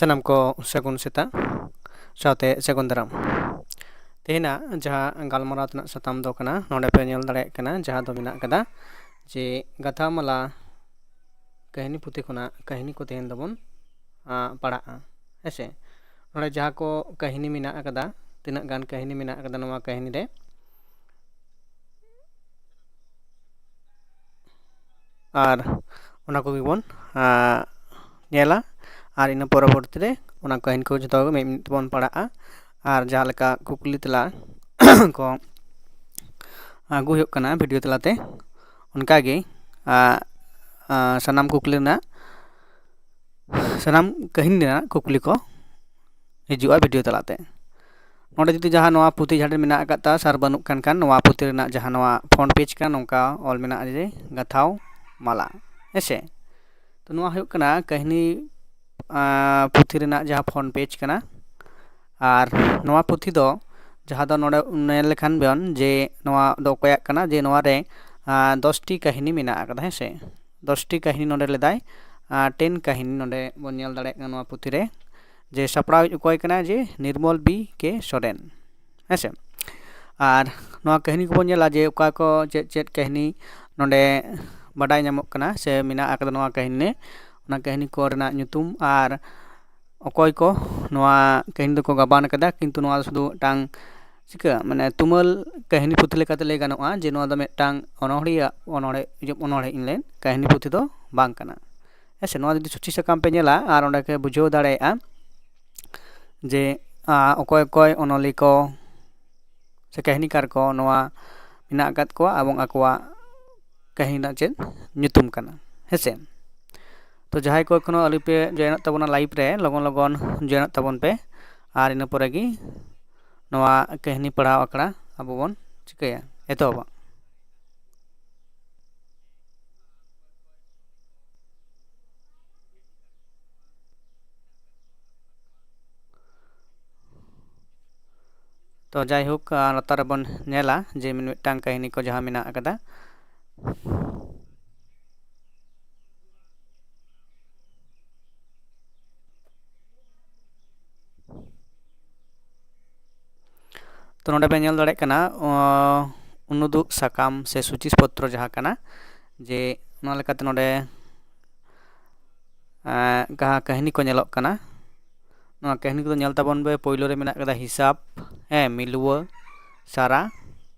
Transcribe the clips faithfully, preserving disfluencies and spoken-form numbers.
ᱥᱟᱱᱟᱢ ᱠᱚ ᱥᱟᱹᱜᱩᱱ ᱥᱮᱛᱟᱜ ᱥᱟᱶᱛᱮ ᱥᱟᱹᱜᱩᱱ ᱫᱟᱨᱟᱢ᱾ ᱛᱮᱦᱮᱧᱟᱜ ᱡᱟᱦᱟᱸ ᱜᱟᱞᱢᱟᱨᱟᱣ ᱨᱮᱱᱟᱜ ᱥᱟᱛᱟᱢ ᱫᱚ ᱠᱟᱱᱟ, ᱱᱚᱰᱮ ᱯᱮ ᱧᱮᱞ ᱫᱟᱲᱮᱭᱟᱜ ᱠᱟᱱᱟ, ᱡᱟᱦᱟᱸ ᱫᱚ ᱢᱮᱱᱟᱜ ᱠᱟᱫᱟ ᱡᱮ ᱜᱟᱛᱷᱟ ᱢᱟᱞᱟ ᱠᱟᱹᱦᱱᱤ ᱯᱩᱛᱷᱤ ᱠᱷᱚᱱᱟᱜ ᱠᱟᱹᱦᱱᱤ ᱠᱚ ᱛᱮᱦᱮᱧ ᱫᱚᱵᱚᱱ, ᱟ, ᱯᱟᱲᱦᱟᱜᱼᱟ᱾ ᱦᱮᱸᱥᱮ, ᱱᱚᱰᱮ ᱡᱟᱦᱟᱸ ᱠᱚ ᱠᱟᱹᱦᱱᱤ ᱢᱮᱱᱟᱜ ᱟᱠᱟᱫᱟ, ᱛᱤᱱᱟᱹᱜ ᱜᱟᱱ ᱠᱟᱹᱦᱱᱤ ᱢᱮᱱᱟᱜ ᱟᱠᱟᱫᱟ ᱱᱚᱣᱟ ᱠᱟᱹᱦᱱᱤ ᱨᱮ, ᱟᱨ ᱚᱱᱟ ᱠᱚᱜᱮ ᱵᱚᱱ, ᱟ, ᱧᱮᱞᱟ᱾ ᱟᱨ ᱤᱱᱟᱹ ᱯᱚᱨᱚᱵᱚᱨᱛᱤ ᱨᱮ ᱚᱱᱟ ᱠᱟᱹᱦᱱᱤ ᱠᱚ ᱡᱷᱚᱛᱚ ᱜᱮ ᱢᱤᱫ ᱢᱤᱫ ᱛᱮᱵᱚᱱ ᱯᱟᱲᱦᱟᱜᱼᱟ᱾ ᱟᱨ ᱡᱟᱦᱟᱸ ᱞᱮᱠᱟ ᱠᱩᱠᱞᱤ ᱛᱮᱞᱟ ᱠᱚ ᱟᱹᱜᱩ ᱦᱩᱭᱩᱜ ᱠᱟᱱᱟ ᱵᱷᱤᱰᱤᱭᱳ ᱛᱟᱞᱟᱛᱮ, ᱚᱱᱠᱟᱜᱮ, ᱟ, ᱟ, ᱥᱟᱱᱟᱢ ᱠᱩᱠᱞᱤ ᱨᱮᱱᱟᱜ, ᱥᱟᱱᱟᱢ ᱠᱟᱹᱦᱱᱤ ᱨᱮᱱᱟᱜ ᱠᱩᱠᱞᱤ ᱠᱚ ᱦᱤᱡᱩᱜᱼᱟ ᱵᱷᱤᱰᱤᱭᱳ ᱛᱟᱞᱟᱛᱮ᱾ ᱱᱚᱰᱮ ᱡᱩᱫᱤ ᱡᱟᱦᱟᱸ ᱱᱚᱣᱟ ᱯᱩᱛᱷᱤ ᱡᱟᱦᱟᱸ ᱨᱮ ᱢᱮᱱᱟᱜ ᱟᱠᱟᱫ ᱛᱟ ᱥᱟᱨ ᱵᱟᱹᱱᱩᱜ ᱠᱟᱱ ᱠᱷᱟᱱ, ᱱᱚᱣᱟ ᱯᱩᱛᱷᱤ ᱨᱮᱱᱟᱜ ᱡᱟᱦᱟᱸ ᱱᱚᱣᱟ ᱯᱷᱨᱚᱱᱴ ᱯᱮᱡᱽ ᱠᱟᱱᱟ, ᱱᱚᱝᱠᱟ ᱚᱞ ᱢᱮᱱᱟᱜᱼᱟ ᱡᱮ ᱜᱟᱛᱷᱟᱣ ᱢᱟᱞᱟ, ᱦᱮᱸᱥᱮ᱾ ᱛᱚ ᱱᱚᱣᱟ ᱦᱩᱭᱩᱜ ᱠᱟᱱᱟ ᱠᱟᱹᱦᱱᱤ, ᱟ, ᱯᱩᱛᱷᱤ ᱨᱮᱱᱟᱜ ᱡᱟᱦᱟᱸ ᱯᱷᱨᱚᱱᱴ ᱯᱮᱡᱽ ᱠᱟᱱᱟ᱾ ᱟᱨ ᱱᱚᱣᱟ ᱯᱩᱛᱷᱤ ᱫᱚ ᱡᱟᱦᱟᱸ ᱫᱚ ᱱᱚᱰᱮ ᱧᱮᱞ ᱞᱮᱠᱷᱟᱱ ᱵᱚᱱ ᱡᱮ ᱱᱚᱣᱟ ᱫᱚ ᱚᱠᱚᱭᱟᱜ ᱠᱟᱱᱟ, ᱡᱮ ᱱᱚᱣᱟ ᱨᱮ, ᱟ, ᱫᱚᱥᱴᱤ ᱠᱟᱹᱦᱱᱤ ᱢᱮᱱᱟᱜ ᱟᱠᱟᱫᱟ, ᱦᱮᱸᱥᱮ᱾ ᱫᱚᱥᱴᱤ ᱠᱟᱹᱦᱱᱤ ᱱᱚᱰᱮ ᱞᱮᱫᱟᱭ, ᱟᱨ ᱴᱮᱱ ᱠᱟᱹᱦᱱᱤ ᱱᱚᱰᱮ ᱵᱚᱱ ᱧᱮᱞ ᱫᱟᱲᱮᱭᱟᱜ ᱠᱟᱱᱟ ᱱᱚᱣᱟ ᱯᱩᱛᱷᱤ ᱨᱮ, ᱡᱮ ᱥᱟᱯᱲᱟᱣᱤᱡ ᱚᱠᱚᱭ ᱠᱟᱱᱟᱭ, ᱡᱮ ᱱᱤᱨᱢᱚᱞ ᱵᱤ ᱠᱮ ᱥᱚᱨᱮᱱ, ᱦᱮᱸᱥᱮ᱾ ᱟᱨ ᱱᱚᱣᱟ ᱠᱟᱹᱦᱱᱤ ᱠᱚᱵᱚᱱ ᱧᱮᱞᱟ ᱡᱮ ᱚᱠᱟ ᱠᱚ ᱪᱮᱫ ᱪᱮᱫ ᱠᱟᱹᱦᱱᱤ ᱱᱚᱰᱮ ᱵᱟᱰᱟᱭ ᱧᱟᱢᱚᱜ ᱠᱟᱱᱟ ᱥᱮ ᱢᱮᱱᱟᱜ ᱟᱠᱟᱫᱟ ᱱᱚᱣᱟ ᱠᱟᱹᱦᱱᱤ ᱨᱮ, ᱚᱱᱟ ᱠᱟᱹᱦᱱᱤ ᱠᱚ ᱨᱮᱱᱟᱜ ᱧᱩᱛᱩᱢ ᱟᱨ ᱚᱠᱚᱭ ᱠᱚ ᱱᱚᱣᱟ ᱠᱟᱹᱦᱱᱤ ᱫᱚᱠᱚ ᱜᱟᱵᱟᱱ ᱟᱠᱟᱫᱟ, ᱠᱤᱱᱛᱩ ᱱᱚᱣᱟ ᱫᱚ ᱥᱩᱫᱷᱩ ᱢᱤᱫᱴᱟᱝ ᱪᱤᱠᱟᱹ, ᱢᱟᱱᱮ, ᱛᱩᱢᱟᱹᱞ ᱠᱟᱹᱦᱱᱤ ᱯᱩᱛᱷᱤ ᱞᱮᱠᱟᱛᱮ ᱞᱟᱹᱭ ᱜᱟᱱᱚᱜᱼᱟ ᱡᱮ ᱱᱚᱣᱟ ᱫᱚ ᱢᱤᱫᱴᱟᱝ ᱚᱱᱚᱬᱦᱤᱭᱟᱹ ᱚᱱᱚᱬᱦᱮ, ᱚᱱᱚᱬᱦᱮ ᱤᱧ ᱞᱟᱹᱭ, ᱠᱟᱹᱦᱱᱤ ᱯᱩᱛᱷᱤ ᱫᱚ ᱵᱟᱝ ᱠᱟᱱᱟ, ᱦᱮᱸ ᱥᱮ᱾ ᱱᱚᱣᱟ ᱡᱩᱫᱤ ᱥᱩᱪᱤ ᱥᱟᱠᱟᱢ ᱯᱮ ᱧᱮᱞᱟ ᱟᱨ ᱚᱸᱰᱮ ᱯᱮ ᱵᱩᱡᱷᱟᱹᱣ ᱫᱟᱲᱮᱭᱟᱜᱼᱟ ᱡᱮ, ᱟ, ᱚᱠᱚᱭ ᱚᱠᱚᱭ ᱚᱱᱚᱞᱤᱭᱟᱹ ᱠᱚ ᱥᱮ ᱠᱟᱹᱦᱱᱤᱠᱟᱨ ᱠᱚ ᱱᱚᱣᱟ ᱢᱮᱱᱟᱜ ᱟᱠᱟᱫ ᱠᱚᱣᱟ ᱮᱵᱚᱝ ᱟᱠᱚᱣᱟᱜ ᱠᱟᱹᱦᱱᱤ ᱨᱮᱱᱟᱜ ᱪᱮᱫ ᱧᱩᱛᱩᱢ ᱠᱟᱱᱟ, ᱦᱮᱸ ᱥᱮ᱾ ᱛᱚ ᱡᱟᱦᱟᱸᱭ ᱠᱚ ᱮᱠᱷᱚᱱᱳ ᱟᱹᱣᱨᱤ ᱯᱮ ᱡᱚᱭᱮᱱᱚᱜ ᱛᱟᱵᱚᱱᱟ ᱞᱟᱭᱤᱵᱷ ᱨᱮ, ᱞᱚᱜᱚᱱ ᱞᱚᱜᱚᱱ ᱡᱚᱭᱮᱱᱚᱜ ᱛᱟᱵᱚᱱ ᱯᱮ, ᱟᱨ ᱤᱱᱟᱹ ᱯᱚᱨᱮ ᱜᱮ ᱱᱚᱣᱟ ᱠᱟᱹᱦᱱᱤ ᱯᱟᱲᱦᱟᱣ ᱟᱠᱷᱲᱟ ᱟᱵᱚ ᱵᱚᱱ ᱪᱤᱠᱟᱹᱭᱟ, ᱮᱛᱚᱦᱚᱵᱟ᱾ ᱛᱚ ᱡᱟᱭᱦᱳᱠ, ᱟᱨ ᱞᱟᱛᱟᱨ ᱨᱮᱵᱚᱱ ᱧᱮᱞᱟ ᱡᱮ ᱢᱤᱫ ᱢᱤᱫᱴᱟᱝ ᱠᱟᱹᱦᱱᱤ ᱠᱚ ᱡᱟᱦᱟᱸ ᱢᱮᱱᱟᱜ ᱟᱠᱟᱫᱟ᱾ ᱛᱚ ᱱᱚᱰᱮ ᱯᱮ ᱧᱮᱞ ᱫᱟᱲᱮᱭᱟᱜ ᱠᱟᱱᱟ, ᱚ, ᱩᱱᱩᱫᱩᱜ ᱥᱟᱠᱟᱢ ᱥᱮ ᱥᱩᱪᱤᱥ ᱯᱚᱛᱨᱚ ᱡᱟᱦᱟᱸ ᱠᱟᱱᱟ, ᱡᱮ ᱚᱱᱟ ᱞᱮᱠᱟᱛᱮ ᱱᱚᱰᱮ, ᱮᱸ, ᱡᱟᱦᱟᱸ ᱠᱟᱹᱦᱱᱤ ᱠᱚ ᱧᱮᱞᱚᱜ ᱠᱟᱱᱟ, ᱱᱚᱣᱟ ᱠᱟᱹᱦᱱᱤ ᱠᱚᱫᱚ ᱧᱮᱞ ᱛᱟᱵᱚᱱ ᱯᱮ᱾ ᱯᱳᱭᱞᱳ ᱨᱮ ᱢᱮᱱᱟᱜ ᱠᱟᱫᱟ ᱦᱤᱥᱟᱵ, ᱦᱮᱸ, ᱢᱤᱞᱣᱟᱹ, ᱥᱟᱨᱟ,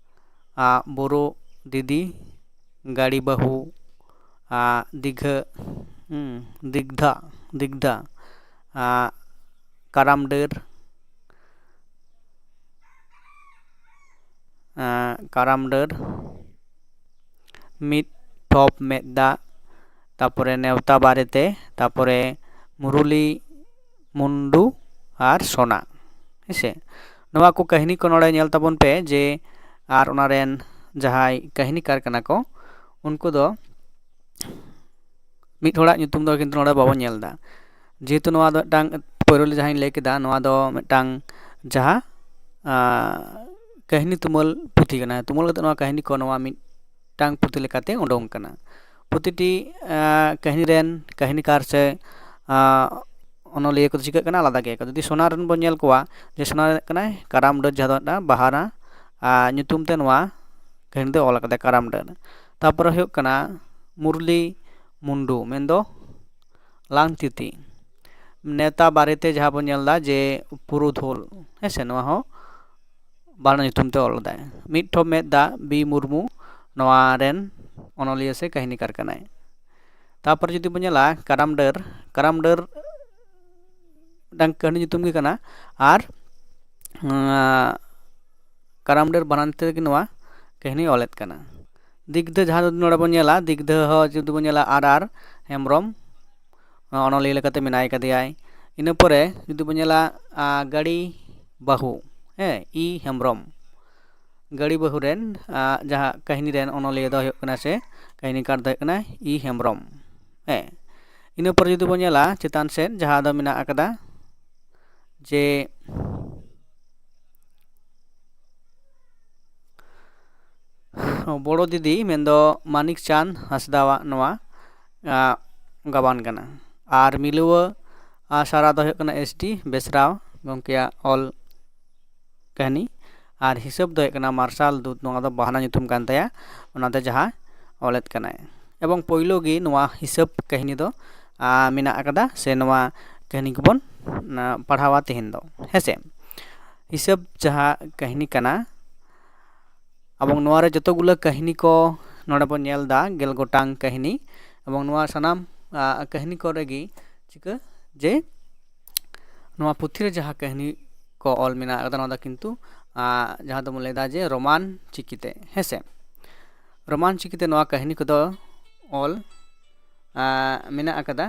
ᱟ, ᱵᱳᱨᱳ ᱫᱤᱫᱤ, ᱜᱟᱹᱲᱤ ᱵᱟᱹᱦᱩ, ᱟ, ᱫᱤᱜᱷᱟᱹ, ᱦᱩᱸ, ᱫᱤᱜᱽᱫᱷᱟ, ᱫᱤᱜᱽᱫᱷᱟ, ᱟ, ᱠᱟᱨᱟᱢ ᱰᱟᱹᱨ, ᱮᱸ, ᱠᱟᱨᱟᱢ ᱰᱟᱹᱨ, ᱢᱤᱫ ᱴᱷᱚᱯ ᱢᱮᱫ ᱫᱟᱜ, ᱛᱟᱯᱚᱨᱮ ᱱᱮᱣᱛᱟ ᱵᱟᱨᱮᱛᱮ, ᱛᱟᱯᱚᱨᱮ ᱢᱩᱨᱩᱞᱤ ᱢᱩᱱᱰᱩ ᱟᱨ ᱥᱳᱱᱟ᱾ ᱦᱮᱸᱥᱮ, ᱱᱚᱣᱟ ᱠᱚ ᱠᱟᱹᱦᱱᱤ ᱠᱚ ᱱᱚᱰᱮ ᱧᱮᱞ ᱛᱟᱵᱚᱱ ᱯᱮ ᱡᱮ, ᱟᱨ ᱚᱱᱟ ᱨᱮᱱ ᱡᱟᱦᱟᱸᱭ ᱠᱟᱹᱦᱱᱤᱠᱟᱨ ᱠᱟᱱᱟ ᱠᱚ, ᱩᱱᱠᱩ ᱫᱚ ᱢᱤᱫ ᱦᱚᱲᱟᱜ ᱧᱩᱛᱩᱢ ᱫᱚ ᱠᱤᱱᱛᱩ ᱱᱚᱰᱮ ᱵᱟᱵᱚᱱ ᱧᱮᱞ ᱮᱫᱟ, ᱡᱮᱦᱮᱛᱩ ᱱᱚᱣᱟ ᱫᱚ ᱢᱤᱫᱴᱟᱝ, ᱯᱳᱭᱞᱳ ᱨᱮ ᱡᱟᱦᱟᱸᱧ ᱞᱟᱹᱭ ᱠᱮᱫᱟ, ᱱᱚᱣᱟ ᱫᱚ ᱢᱤᱫᱴᱟᱝ ᱡᱟᱦᱟᱸ, ᱟᱸ, ᱠᱟᱹᱦᱱᱤ ᱛᱩᱢᱟᱹᱞ ᱯᱩᱛᱷᱤ ᱠᱟᱱᱟ᱾ ᱛᱩᱢᱟᱹᱞ ᱠᱟᱛᱮ ᱱᱚᱣᱟ ᱠᱟᱹᱦᱱᱤ ᱠᱚ ᱱᱚᱣᱟ ᱢᱤᱫᱴᱟᱝ ᱯᱩᱛᱷᱤ ᱞᱮᱠᱟᱛᱮ ᱩᱰᱩᱝ ᱠᱟᱱᱟ᱾ ᱯᱨᱚᱛᱤᱴᱤ, ᱟᱸ, ᱠᱟᱹᱦᱱᱤ ᱨᱮᱱ ᱠᱟᱹᱦᱱᱤᱠᱟᱨ ᱥᱮ, ᱟᱸ, ᱚᱱᱚᱞᱤᱭᱟᱹ ᱠᱚᱫᱚ ᱪᱤᱠᱟᱹᱜ ᱠᱟᱱᱟ, ᱟᱞᱟᱫᱟ ᱜᱮᱭᱟ ᱠᱚ᱾ ᱡᱩᱫᱤ ᱥᱳᱱᱟ ᱨᱮᱱ ᱵᱚᱱ ᱧᱮᱞ ᱠᱚᱣᱟ, ᱡᱮ ᱥᱳᱱᱟ ᱨᱮᱱ ᱠᱟᱱᱟᱭ ᱠᱟᱨᱟᱢ ᱰᱟᱹᱨ, ᱡᱟᱦᱟᱸ ᱫᱚ ᱢᱤᱫᱴᱟᱝ ᱵᱟᱦᱟ ᱨᱮᱱᱟᱜ, ᱟᱸ, ᱧᱩᱛᱩᱢ ᱛᱮ ᱱᱚᱣᱟ ᱠᱟᱹᱦᱱᱤ ᱫᱚ ᱚᱞ ᱠᱟᱫᱟᱭ, ᱠᱟᱨᱟᱢ ᱰᱟᱹᱨ᱾ ᱛᱟᱯᱚᱨᱮ ᱦᱩᱭᱩᱜ ᱠᱟᱱᱟ ᱢᱩᱨᱞᱤ ᱢᱩᱱᱰᱩ, ᱢᱮᱱᱫᱚ ᱞᱟᱝᱛᱤᱛᱤ᱾ ᱱᱮᱣᱛᱟ ᱵᱟᱨᱮᱛᱮ ᱡᱟᱦᱟᱸ ᱵᱚᱱ ᱧᱮᱞ ᱮᱫᱟ ᱡᱮ ᱯᱩᱨᱩᱫᱷᱩᱞ, ᱦᱮᱸ ᱥᱮ, ᱱᱚᱣᱟ ᱦᱚᱸ ᱵᱟᱱᱟᱨ ᱧᱩᱛᱩᱢ ᱛᱮ ᱚᱞ ᱞᱮᱫᱟᱭ᱾ ᱢᱤᱫ ᱴᱷᱚᱯ ᱢᱮᱫ ᱫᱟᱜ, ᱵᱤ ᱢᱩᱨᱢᱩ ᱱᱚᱣᱟ ᱨᱮᱱ ᱚᱱᱚᱞᱤᱭᱟᱹ ᱥᱮ ᱠᱟᱹᱦᱱᱤᱠᱟᱨ ᱠᱟᱱᱟᱭ᱾ ᱛᱟᱯᱚᱨᱮ ᱡᱩᱫᱤ ᱵᱚᱱ ᱧᱮᱞᱟ ᱠᱟᱨᱟᱢ ᱰᱟᱹᱨ, ᱠᱟᱨᱟᱢ ᱰᱟᱹᱨ ᱢᱤᱫᱴᱟᱝ ᱠᱟᱹᱦᱱᱤ ᱧᱩᱛᱩᱢ ᱜᱮ ᱠᱟᱱᱟ, ᱟᱨ, ᱟᱸ, ᱠᱟᱨᱟᱢ ᱰᱟᱹᱨ ᱵᱟᱱᱟᱨ ᱛᱮᱜᱮ ᱱᱚᱣᱟ ᱠᱟᱹᱦᱱᱤ ᱚᱞᱮᱫ ᱠᱟᱱᱟ᱾ ᱫᱤᱜᱽᱫᱷᱟᱹ, ᱡᱟᱦᱟᱸ ᱫᱚ ᱱᱚᱰᱮ ᱵᱚᱱ ᱧᱮᱞᱟ, ᱫᱤᱜᱽᱫᱷᱟᱹ ᱦᱚᱸ ᱡᱩᱫᱤ ᱵᱚᱱ ᱧᱮᱞᱟ, ᱟᱨ ᱟᱨ ᱦᱮᱢᱵᱨᱚᱢ, ᱚᱱᱚᱞᱤᱭᱟᱹ ᱞᱮᱠᱟᱛᱮ ᱢᱮᱱᱟᱭ ᱠᱟᱫᱮᱭᱟᱭ᱾ ᱤᱱᱟᱹ ᱯᱚᱨᱮ ᱡᱩᱫᱤ ᱵᱚᱱ ᱧᱮᱞᱟ, ᱟ, ᱜᱟᱹᱲᱤ ᱵᱟᱹᱦᱩ, ᱦᱮᱸ, ᱤ ᱦᱮᱢᱵᱨᱚᱢ᱾ ᱜᱟᱹᱲᱤ ᱵᱟᱹᱦᱩ ᱨᱮᱱ, ᱟ, ᱡᱟᱦᱟᱸ ᱠᱟᱹᱦᱱᱤ ᱨᱮᱱ ᱚᱱᱚᱞᱤᱭᱟᱹ ᱫᱚ ᱦᱩᱭᱩᱜ ᱠᱟᱱᱟ ᱥᱮ ᱠᱟᱹᱦᱱᱤᱠᱟᱨ ᱫᱚ ᱦᱩᱭᱩᱜ ᱠᱟᱱᱟ ᱤ ᱦᱮᱢᱵᱨᱚᱢ᱾ ᱦᱮᱸ, ᱤᱱᱟᱹ ᱯᱚᱨᱮ ᱡᱩᱫᱤ ᱵᱚᱱ ᱧᱮᱞᱟ ᱪᱮᱛᱟᱱ ᱥᱮᱫ ᱡᱟᱦᱟᱸ ᱫᱚ ᱢᱮᱱᱟᱜ ᱟᱠᱟᱫᱟ ᱡᱮ ᱵᱚᱲᱚ ᱫᱤᱫᱤ ᱢᱮᱱᱫᱚ ᱢᱟᱱᱤᱠ ᱪᱟᱸᱫᱽ ᱦᱟᱸᱥᱫᱟᱣᱟᱜ ᱱᱚᱣᱟ, ᱟ, ᱜᱟᱵᱟᱱ ᱠᱟᱱᱟ᱾ ᱟᱨ ᱢᱤᱞᱟᱹᱣᱟᱹ, ᱟ, ᱥᱟᱨᱟ ᱫᱚ ᱦᱩᱭᱩᱜ ᱠᱟᱱᱟ ᱮᱥ ᱰᱤ ᱵᱮᱥᱨᱟᱣ ᱜᱚᱢᱠᱮᱭᱟᱜ ᱚᱞ ᱠᱟᱹᱦᱱᱤ᱾ ᱟᱨ ᱦᱤᱥᱟᱹᱵ ᱫᱚ ᱦᱩᱭᱩᱜ ᱠᱟᱱᱟ ᱢᱟᱨᱥᱟᱞ ᱫᱩᱛ, ᱱᱚᱣᱟ ᱫᱚ ᱵᱟᱦᱱᱟ ᱧᱩᱛᱩᱢ ᱠᱟᱱ ᱛᱟᱭᱟ, ᱚᱱᱟᱛᱮ ᱡᱟᱦᱟᱸ ᱚᱞᱮᱫ ᱠᱟᱱᱟᱭ᱾ ᱮᱵᱚᱝ ᱯᱳᱭᱞᱳ ᱜᱮ ᱱᱚᱣᱟ ᱦᱤᱥᱟᱹᱵ ᱠᱟᱹᱦᱱᱤ ᱫᱚ ᱟᱨ ᱢᱮᱱᱟᱜ ᱟᱠᱟᱫᱟ, ᱥᱮ ᱱᱚᱣᱟ ᱠᱟᱹᱦᱱᱤ ᱜᱮᱵᱚᱱ ᱯᱟᱲᱦᱟᱣᱟ ᱛᱮᱦᱮᱧ ᱫᱚ, ᱦᱮᱸᱥᱮ᱾ ᱦᱤᱥᱟᱹᱵ ᱡᱟᱦᱟᱸ ᱠᱟᱹᱦᱱᱤ ᱠᱟᱱᱟ, ᱮᱵᱚᱝ ᱱᱚᱣᱟ ᱨᱮ ᱡᱚᱛᱚ ᱜᱩᱞᱟᱹ ᱠᱟᱹᱦᱱᱤ ᱠᱚ ᱱᱚᱰᱮ ᱵᱚᱱ ᱧᱮᱞ ᱮᱫᱟ ᱜᱮᱞ ᱜᱚᱴᱟᱝ ᱠᱟᱹᱦᱱᱤ᱾ ᱮᱵᱚᱝ ᱱᱚᱣᱟ ᱥᱟᱱᱟᱢ ᱠᱟᱹᱦᱱᱤ ᱠᱚᱨᱮ ᱜᱮ ᱪᱤᱠᱟᱹ ᱡᱮ ᱱᱚᱣᱟ ᱯᱩᱛᱷᱤ ᱨᱮ ᱡᱟᱦᱟᱸ ᱠᱟᱹᱦᱱᱤ ᱠᱚ ᱚᱞ ᱢᱮᱱᱟᱜ ᱟᱠᱟᱫᱟ, ᱱᱚᱣᱟ ᱫᱚ ᱠᱤᱱᱛᱩ ᱡᱟᱦᱟᱸ ᱫᱚᱵᱚᱱ ᱞᱟᱹᱭᱫᱟ ᱡᱮ ᱨᱳᱢᱟᱱ ᱪᱤᱠᱤᱛᱮ, ᱦᱮᱸᱥᱮ᱾ ᱨᱳᱢᱟᱱ ᱪᱤᱠᱤᱛᱮ ᱱᱚᱣᱟ ᱠᱟᱹᱦᱱᱤ ᱠᱚᱫᱚ ᱚᱞ ᱢᱮᱱᱟᱜ ᱟᱠᱟᱫᱟ᱾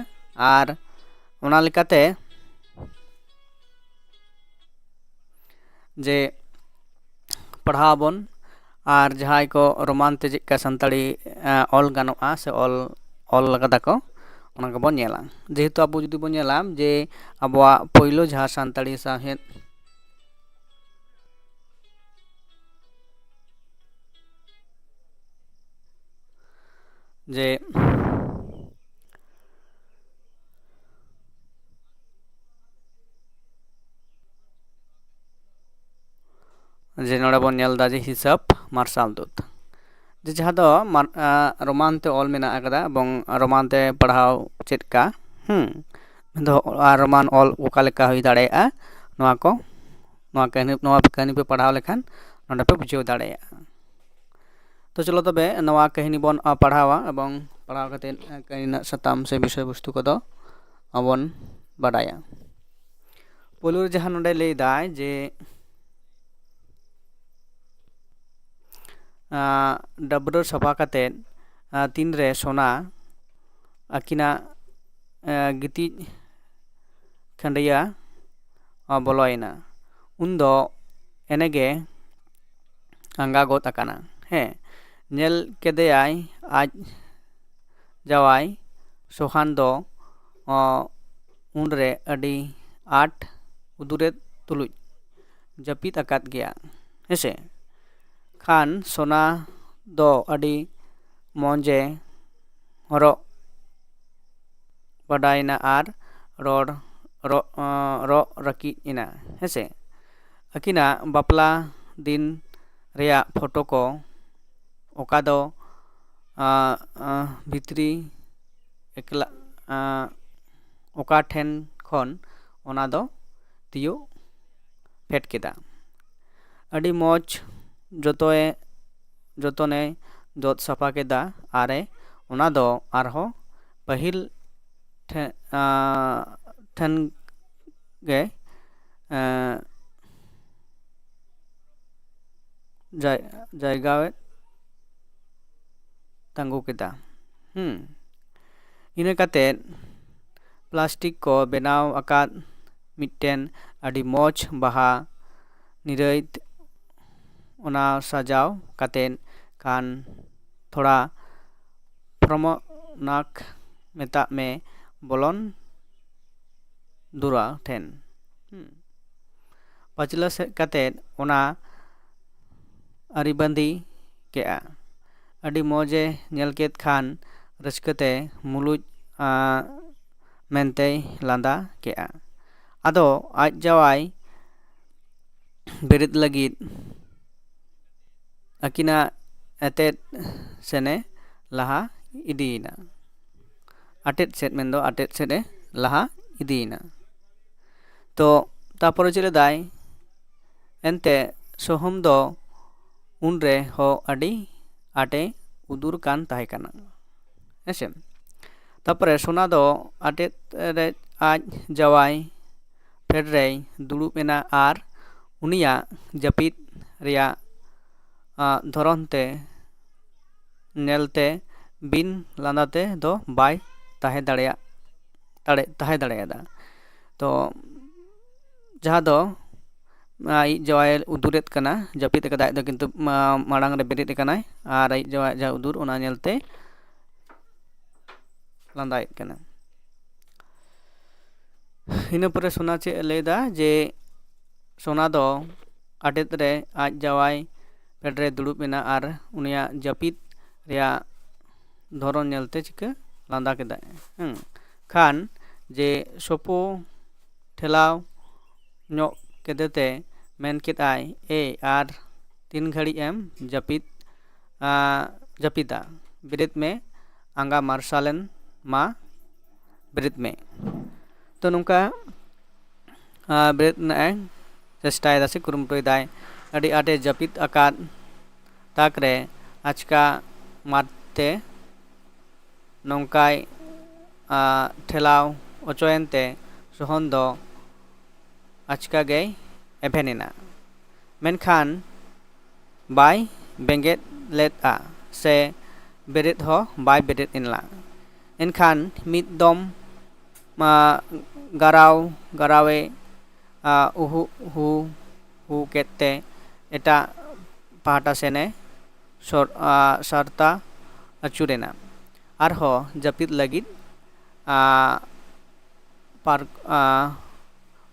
ᱟᱨ ᱚᱱᱟ ᱞᱮᱠᱟᱛᱮ ᱡᱮ ᱯᱟᱲᱦᱟᱣ ᱟᱵᱚᱱ, ᱟᱨ ᱡᱟᱦᱟᱸᱭ ᱠᱚ ᱨᱳᱢᱟᱱ ᱛᱮ ᱪᱮᱫᱠᱟ ᱥᱟᱱᱛᱟᱲᱤ ᱚᱞ ᱜᱟᱱᱚᱜᱼᱟ ᱥᱮ ᱚᱞ ᱚᱞ ᱠᱟᱫᱟ ᱠᱚ, ᱚᱱᱟ ᱠᱚᱵᱚᱱ ᱧᱮᱞᱟ᱾ ᱡᱮᱦᱮᱛᱩ ᱟᱵᱚ ᱡᱩᱫᱤ ᱵᱚᱱ ᱧᱮᱞᱟ ᱡᱮ ᱟᱵᱚᱣᱟᱜ ᱯᱳᱭᱞᱳ ᱡᱟᱦᱟᱸ ᱥᱟᱱᱛᱟᱲᱤ ᱥᱟᱶᱦᱮᱫ ᱡᱮ ᱡᱮ ᱱᱚᱰᱮ ᱵᱚᱱ ᱧᱮᱞ ᱮᱫᱟ ᱡᱮ ᱦᱤᱥᱟᱹᱵ ᱢᱟᱨᱥᱟᱞ ᱫᱩᱛ, ᱡᱮ ᱡᱟᱦᱟᱸ ᱫᱚ ᱨᱳᱢᱟᱱ ᱛᱮ ᱚᱞ ᱢᱮᱱᱟᱜ ᱟᱠᱟᱫᱟ ᱮᱵᱚᱝ ᱨᱳᱢᱟᱱ ᱛᱮ ᱯᱟᱲᱦᱟᱣ ᱪᱮᱫ ᱞᱮᱠᱟ, ᱦᱮᱸ, ᱢᱮᱱᱫᱚ ᱟᱨ ᱨᱳᱢᱟᱱ ᱚᱞ ᱚᱠᱟ ᱞᱮᱠᱟ ᱦᱩᱭ ᱫᱟᱲᱮᱭᱟᱜᱼᱟ, ᱱᱚᱣᱟ ᱠᱚ, ᱱᱚᱣᱟ ᱠᱟᱹᱦᱱᱤ ᱱᱚᱣᱟ ᱠᱟᱹᱦᱱᱤ ᱯᱮ ᱯᱟᱲᱦᱟᱣ ᱞᱮᱠᱷᱟᱱ ᱱᱚᱰᱮ ᱯᱮ ᱵᱩᱡᱷᱟᱹᱣ ᱫᱟᱲᱮᱭᱟᱜᱼᱟ᱾ ᱛᱚ ᱪᱚᱞᱚ ᱛᱚᱵᱮ ᱱᱚᱣᱟ ᱠᱟᱹᱦᱱᱤ ᱵᱚᱱ ᱯᱟᱲᱦᱟᱣᱟ ᱮᱵᱚᱝ ᱯᱟᱲᱦᱟᱣ ᱠᱟᱛᱮ ᱠᱟᱹᱦᱱᱤ ᱨᱮᱱᱟᱜ ᱥᱟᱛᱟᱢ ᱥᱮ ᱵᱤᱥᱚᱭ ᱵᱚᱥᱛᱩ ᱠᱚᱫᱚ ᱵᱚᱱ ᱵᱟᱰᱟᱭᱟ᱾ ᱯᱳᱭᱞᱳ ᱨᱮ ᱡᱟᱦᱟᱸ ᱱᱚᱰᱮ ᱞᱟᱹᱭ ᱫᱟᱭ ᱡᱮ ᱰᱟᱹᱵᱽᱨᱟᱹ ᱥᱟᱯᱷᱟ ᱠᱟᱛᱮ ᱛᱤᱱᱨᱮ ᱥᱳᱱᱟ ᱟᱹᱠᱤᱱᱟᱜ ᱜᱤᱛᱤᱡ ᱠᱷᱟᱹᱰᱭᱟᱹ ᱵᱚᱞᱚᱭᱮᱱᱟ, ᱩᱱᱫᱚ ᱮᱱᱮᱜᱮ ᱟᱸᱜᱟ ᱜᱚᱫ ᱟᱠᱟᱱᱟ᱾ ᱦᱮᱸ, ᱧᱮᱞ ᱠᱮᱫᱮᱭᱟᱭ ᱟᱡ ᱡᱟᱶᱟᱭ ᱥᱳᱦᱟᱱ ᱫᱚ ᱩᱱᱨᱮ ᱟᱹᱰᱤ ᱟᱸᱴ ᱩᱫᱩᱨᱮᱫ ᱛᱩᱞᱩᱡ ᱡᱟᱹᱯᱤᱫ ᱟᱠᱟᱫ ᱜᱮᱭᱟ, ᱦᱮᱸᱥᱮ᱾ ᱠᱷᱟᱱ ᱥᱳᱱᱟ ᱫᱚ ᱟᱹᱰᱤ ᱢᱚᱡᱮ ᱦᱚᱨᱚᱜ ᱵᱟᱰᱟᱭᱮᱱᱟ ᱟᱨ ᱨᱚᱲ ᱨᱚᱜ ᱨᱚᱜ ᱨᱟᱹᱠᱤᱡ ᱮᱱᱟ, ᱦᱮᱸᱥᱮ᱾ ᱟᱹᱠᱤᱱᱟᱜ ᱵᱟᱯᱞᱟ ᱫᱤᱱ ᱨᱮᱭᱟᱜ ᱯᱷᱳᱴᱳ ᱠᱚ, ᱚᱠᱟ ᱫᱚ ᱟᱸ, ᱟᱸ, ᱵᱷᱤᱛᱨᱤ ᱮᱠᱞᱟ, ᱟᱸ, ᱚᱠᱟ ᱴᱷᱮᱱ ᱠᱷᱚᱱ ᱚᱱᱟ ᱫᱚ ᱛᱤᱭᱳᱜ ᱯᱷᱮᱰ ᱠᱮᱫᱟ᱾ ᱟᱹᱰᱤ ᱢᱚᱡᱽ ᱡᱚᱛᱚᱭ, ᱡᱚᱛᱚᱱᱮ ᱡᱚᱫ ᱥᱟᱯᱷᱟ ᱠᱮᱫᱟ ᱟᱨᱮ ᱚᱱᱟ ᱫᱚ ᱟᱨᱦᱚᱸ ᱯᱟᱹᱦᱤᱞ ᱴᱷᱮ-, ᱟᱸ, ᱴᱷᱮᱱ ᱜᱮ, ᱟᱸ, ᱡᱟᱭ-, ᱡᱟᱭᱜᱟᱣᱮᱫ ᱛᱟᱸᱜᱩ ᱠᱮᱫᱟ᱾ ᱦᱩᱸ᱾ ᱤᱱᱟᱹ ᱠᱟᱛᱮᱫ ᱯᱞᱟᱥᱴᱤᱠ ᱠᱚ ᱵᱮᱱᱟᱣ ᱟᱠᱟᱫ ᱢᱤᱫᱴᱮᱱ ᱟᱹᱰᱤ ᱢᱚᱡᱽ ᱵᱟᱦᱟ ᱱᱤᱨᱟᱹᱭ ᱛ-, ᱚᱱᱟ ᱥᱟᱡᱟᱣ ᱠᱟᱛᱮᱫ ᱠᱷᱟᱱ ᱛᱷᱚᱲᱟ ᱯᱷᱨᱚᱢᱚᱱᱟᱠ ᱢᱮᱛᱟᱜ ᱢᱮ ᱵᱚᱞᱚᱱ ᱫᱩᱨᱟ ᱴᱷᱮᱱ᱾ ᱦᱩᱸ᱾ ᱯᱟᱹᱪᱷᱞᱟᱹ ᱥᱮᱫ ᱠᱟᱛᱮᱫ ᱚᱱᱟ ᱟᱹᱨᱤᱵᱟᱸᱫᱤ ᱠᱮᱜᱼᱟ᱾ ᱟᱹᱰᱤ ᱢᱚᱡᱮ ᱧᱮᱞ ᱠᱮᱫ ᱠᱷᱟᱱ ᱨᱟᱹᱥᱠᱟᱹᱛᱮ ᱢᱩᱞᱩᱡ, ᱟᱸ, ᱢᱮᱱᱛᱮᱭ ᱞᱟᱸᱫᱟ ᱠᱮᱜᱼᱟ᱾ ᱟᱫᱚ ᱟᱡ ᱡᱟᱶᱟᱭ ᱵᱮᱨᱮᱫ ᱞᱟᱹᱜᱤᱫ ᱟᱹᱠᱤᱱᱟᱜ ᱮᱛᱮᱫ ᱥᱮᱱᱮ ᱞᱟᱦᱟ ᱤᱫᱤᱭᱮᱱᱟ᱾ ᱟᱴᱮᱫ ᱥᱮᱫ, ᱢᱮᱱᱫᱚ ᱟᱴᱮᱫ ᱥᱮᱫ ᱮ ᱞᱟᱦᱟ ᱤᱫᱤᱭᱮᱱᱟ᱾ ᱛᱚ, ᱛᱟᱯᱚᱨᱮ ᱪᱮᱫ ᱞᱮᱫᱟᱭ? ᱮᱱᱛᱮ ᱥᱚᱦᱚᱢ ᱫᱚ ᱩᱱᱨᱮ ᱦᱚᱸ ᱟᱹᱰᱤ ᱟᱸᱴᱮ ᱩᱫᱩᱨ ᱠᱟᱱ ᱛᱟᱦᱮᱸ ᱠᱟᱱᱟ᱾ ᱦᱮᱸᱥᱮ? ᱛᱟᱯᱚᱨᱮ ᱥᱳᱱᱟ ᱫᱚ ᱟᱴᱮᱫ ᱨᱮ ᱟᱡ ᱡᱟᱶᱟᱭ ᱯᱷᱮᱰ ᱨᱮᱭ ᱫᱩᱲᱩᱵ ᱮᱱᱟ ᱟᱨ ᱩᱱᱤᱭᱟᱜ ᱡᱟᱹᱯᱤᱫ ᱨᱮᱭᱟᱜ, ᱟᱸ, ᱫᱷᱚᱨᱚᱱ ᱛᱮ ᱧᱮᱞᱛᱮ ᱵᱤᱱ ᱞᱟᱸᱫᱟ ᱛᱮ ᱫᱚ ᱵᱟᱭ ᱛᱟᱦᱮᱸ ᱫᱟᱲᱮᱭᱟᱜ, ᱫᱟᱲᱮ-, ᱛᱟᱦᱮᱸ ᱫᱟᱲᱮᱭᱟᱫᱟ᱾ ᱛᱚ, ᱡᱟᱦᱟᱸ ᱫᱚ ᱟᱡ ᱡᱟᱶᱟᱭ ᱩᱫᱩᱨᱮᱫ ᱠᱟᱱᱟ, ᱡᱟᱹᱯᱤᱫ ᱟᱠᱟᱫᱟᱭ ᱟᱡ ᱫᱚ, ᱠᱤᱱᱛᱩ ᱢᱟ-, ᱢᱟᱲᱟᱝ ᱨᱮ ᱵᱮᱨᱮᱫ ᱟᱠᱟᱱᱟᱭ ᱟᱨ ᱟᱡ ᱡᱟᱶᱟᱭ ᱡᱟᱦᱟᱸ ᱩᱫᱩᱨ, ᱚᱱᱟ ᱧᱮᱞᱛᱮ ᱞᱟᱸᱫᱟᱭᱮᱫ ᱠᱟᱱᱟ᱾ ᱤᱱᱟᱹ ᱯᱚᱨᱮ ᱥᱳᱱᱟ ᱪᱮᱫ ᱮ ᱞᱟᱹᱭᱫᱟ ᱡᱮ ᱥᱳᱱᱟ ᱫᱚ ᱟᱴᱮᱫ ᱨᱮ ᱟᱡ ᱡᱟᱶᱟᱭ ᱯᱷᱮᱰ ᱨᱮ ᱫᱩᱲᱩᱵ ᱮᱱᱟ ᱟᱨ ᱩᱱᱤᱭᱟᱜ ᱡᱟᱹᱯᱤᱫ ᱨᱮᱭᱟᱜ ᱫᱷᱚᱨᱚᱱ ᱧᱮᱞᱛᱮ ᱪᱤᱠᱟᱹ ᱞᱟᱸᱫᱟ ᱠᱮᱫᱟᱭ᱾ ᱦᱮᱸ᱾ ᱠᱷᱟᱱ ᱡᱮ ᱥᱳᱯᱳ ᱴᱷᱮᱞᱟᱣ ᱧᱚᱜ ᱠᱮᱫᱮᱛᱮ ᱢᱮᱱ ᱠᱮᱫᱟᱭ, "ᱮ, ᱟᱨ ᱛᱤᱱ ᱜᱷᱟᱹᱲᱤᱡ ᱮᱢ ᱡᱟᱹᱯᱤᱫ, ᱟ, ᱡᱟᱹᱯᱤᱫᱟ? ᱵᱮᱨᱮᱫ ᱢᱮ, ᱟᱸᱜᱟ ᱢᱟᱨᱥᱟᱞᱮᱱ ᱢᱟ, ᱵᱮᱨᱮᱫ ᱢᱮ᱾" ᱛᱚ ᱱᱚᱝᱠᱟ, ᱟ, ᱵᱮᱨᱮᱫ ᱨᱮᱱᱟᱜ ᱮ ᱪᱮᱥᱴᱟᱭᱮᱫᱟ ᱥᱮ ᱠᱩᱨᱩᱢᱩᱴᱩᱭᱮᱫᱟᱭ᱾ ᱟᱹᱰᱤ ᱟᱸᱴᱮ ᱡᱟᱹᱯᱤᱫ ᱟᱠᱟᱫ ᱛᱟᱠ ᱨᱮ ᱟᱪᱠᱟ ᱢᱟᱫ ᱛᱮ ᱱᱚᱝᱠᱟᱭ, ᱟ, ᱴᱷᱮᱞᱟᱣ ᱚᱪᱚᱭᱮᱱ ᱛᱮ ᱥᱚᱦᱚᱱ ᱫᱚ ᱟᱪᱠᱟ ᱜᱮᱭ ᱮᱵᱷᱮᱱ ᱮᱱᱟ᱾ ᱢᱮᱱᱠᱷᱟᱱ ᱵᱟᱭ ᱵᱮᱸᱜᱮᱫ ᱞᱮᱫᱼᱟ ᱥᱮ ᱵᱮᱨᱮᱫ ᱦᱚᱸ ᱵᱟᱭ ᱵᱮᱨᱮᱫ ᱮᱱᱟ᱾ ᱮᱱᱠᱷᱟᱱ ᱢᱤᱫ ᱫᱚᱢ, ᱟ, ᱜᱟᱨᱟᱣ ᱜᱟᱨᱟᱣᱮ, ᱟ, ᱩᱦᱩ ᱦᱩ ᱦᱩ ᱠᱮᱫ ᱛᱮ ᱮᱴᱟᱜ ᱯᱟᱦᱴᱟ ᱥᱮᱱᱮ ᱥᱚᱨ-, ᱟ, ᱥᱟᱨᱛᱟ ᱟᱹᱪᱩᱨᱮᱱᱟ᱾ ᱟᱨᱦᱚᱸ ᱡᱟᱹᱯᱤᱫ ᱞᱟᱹᱜᱤᱫ, ᱟ, ᱯᱟᱨ-, ᱟ,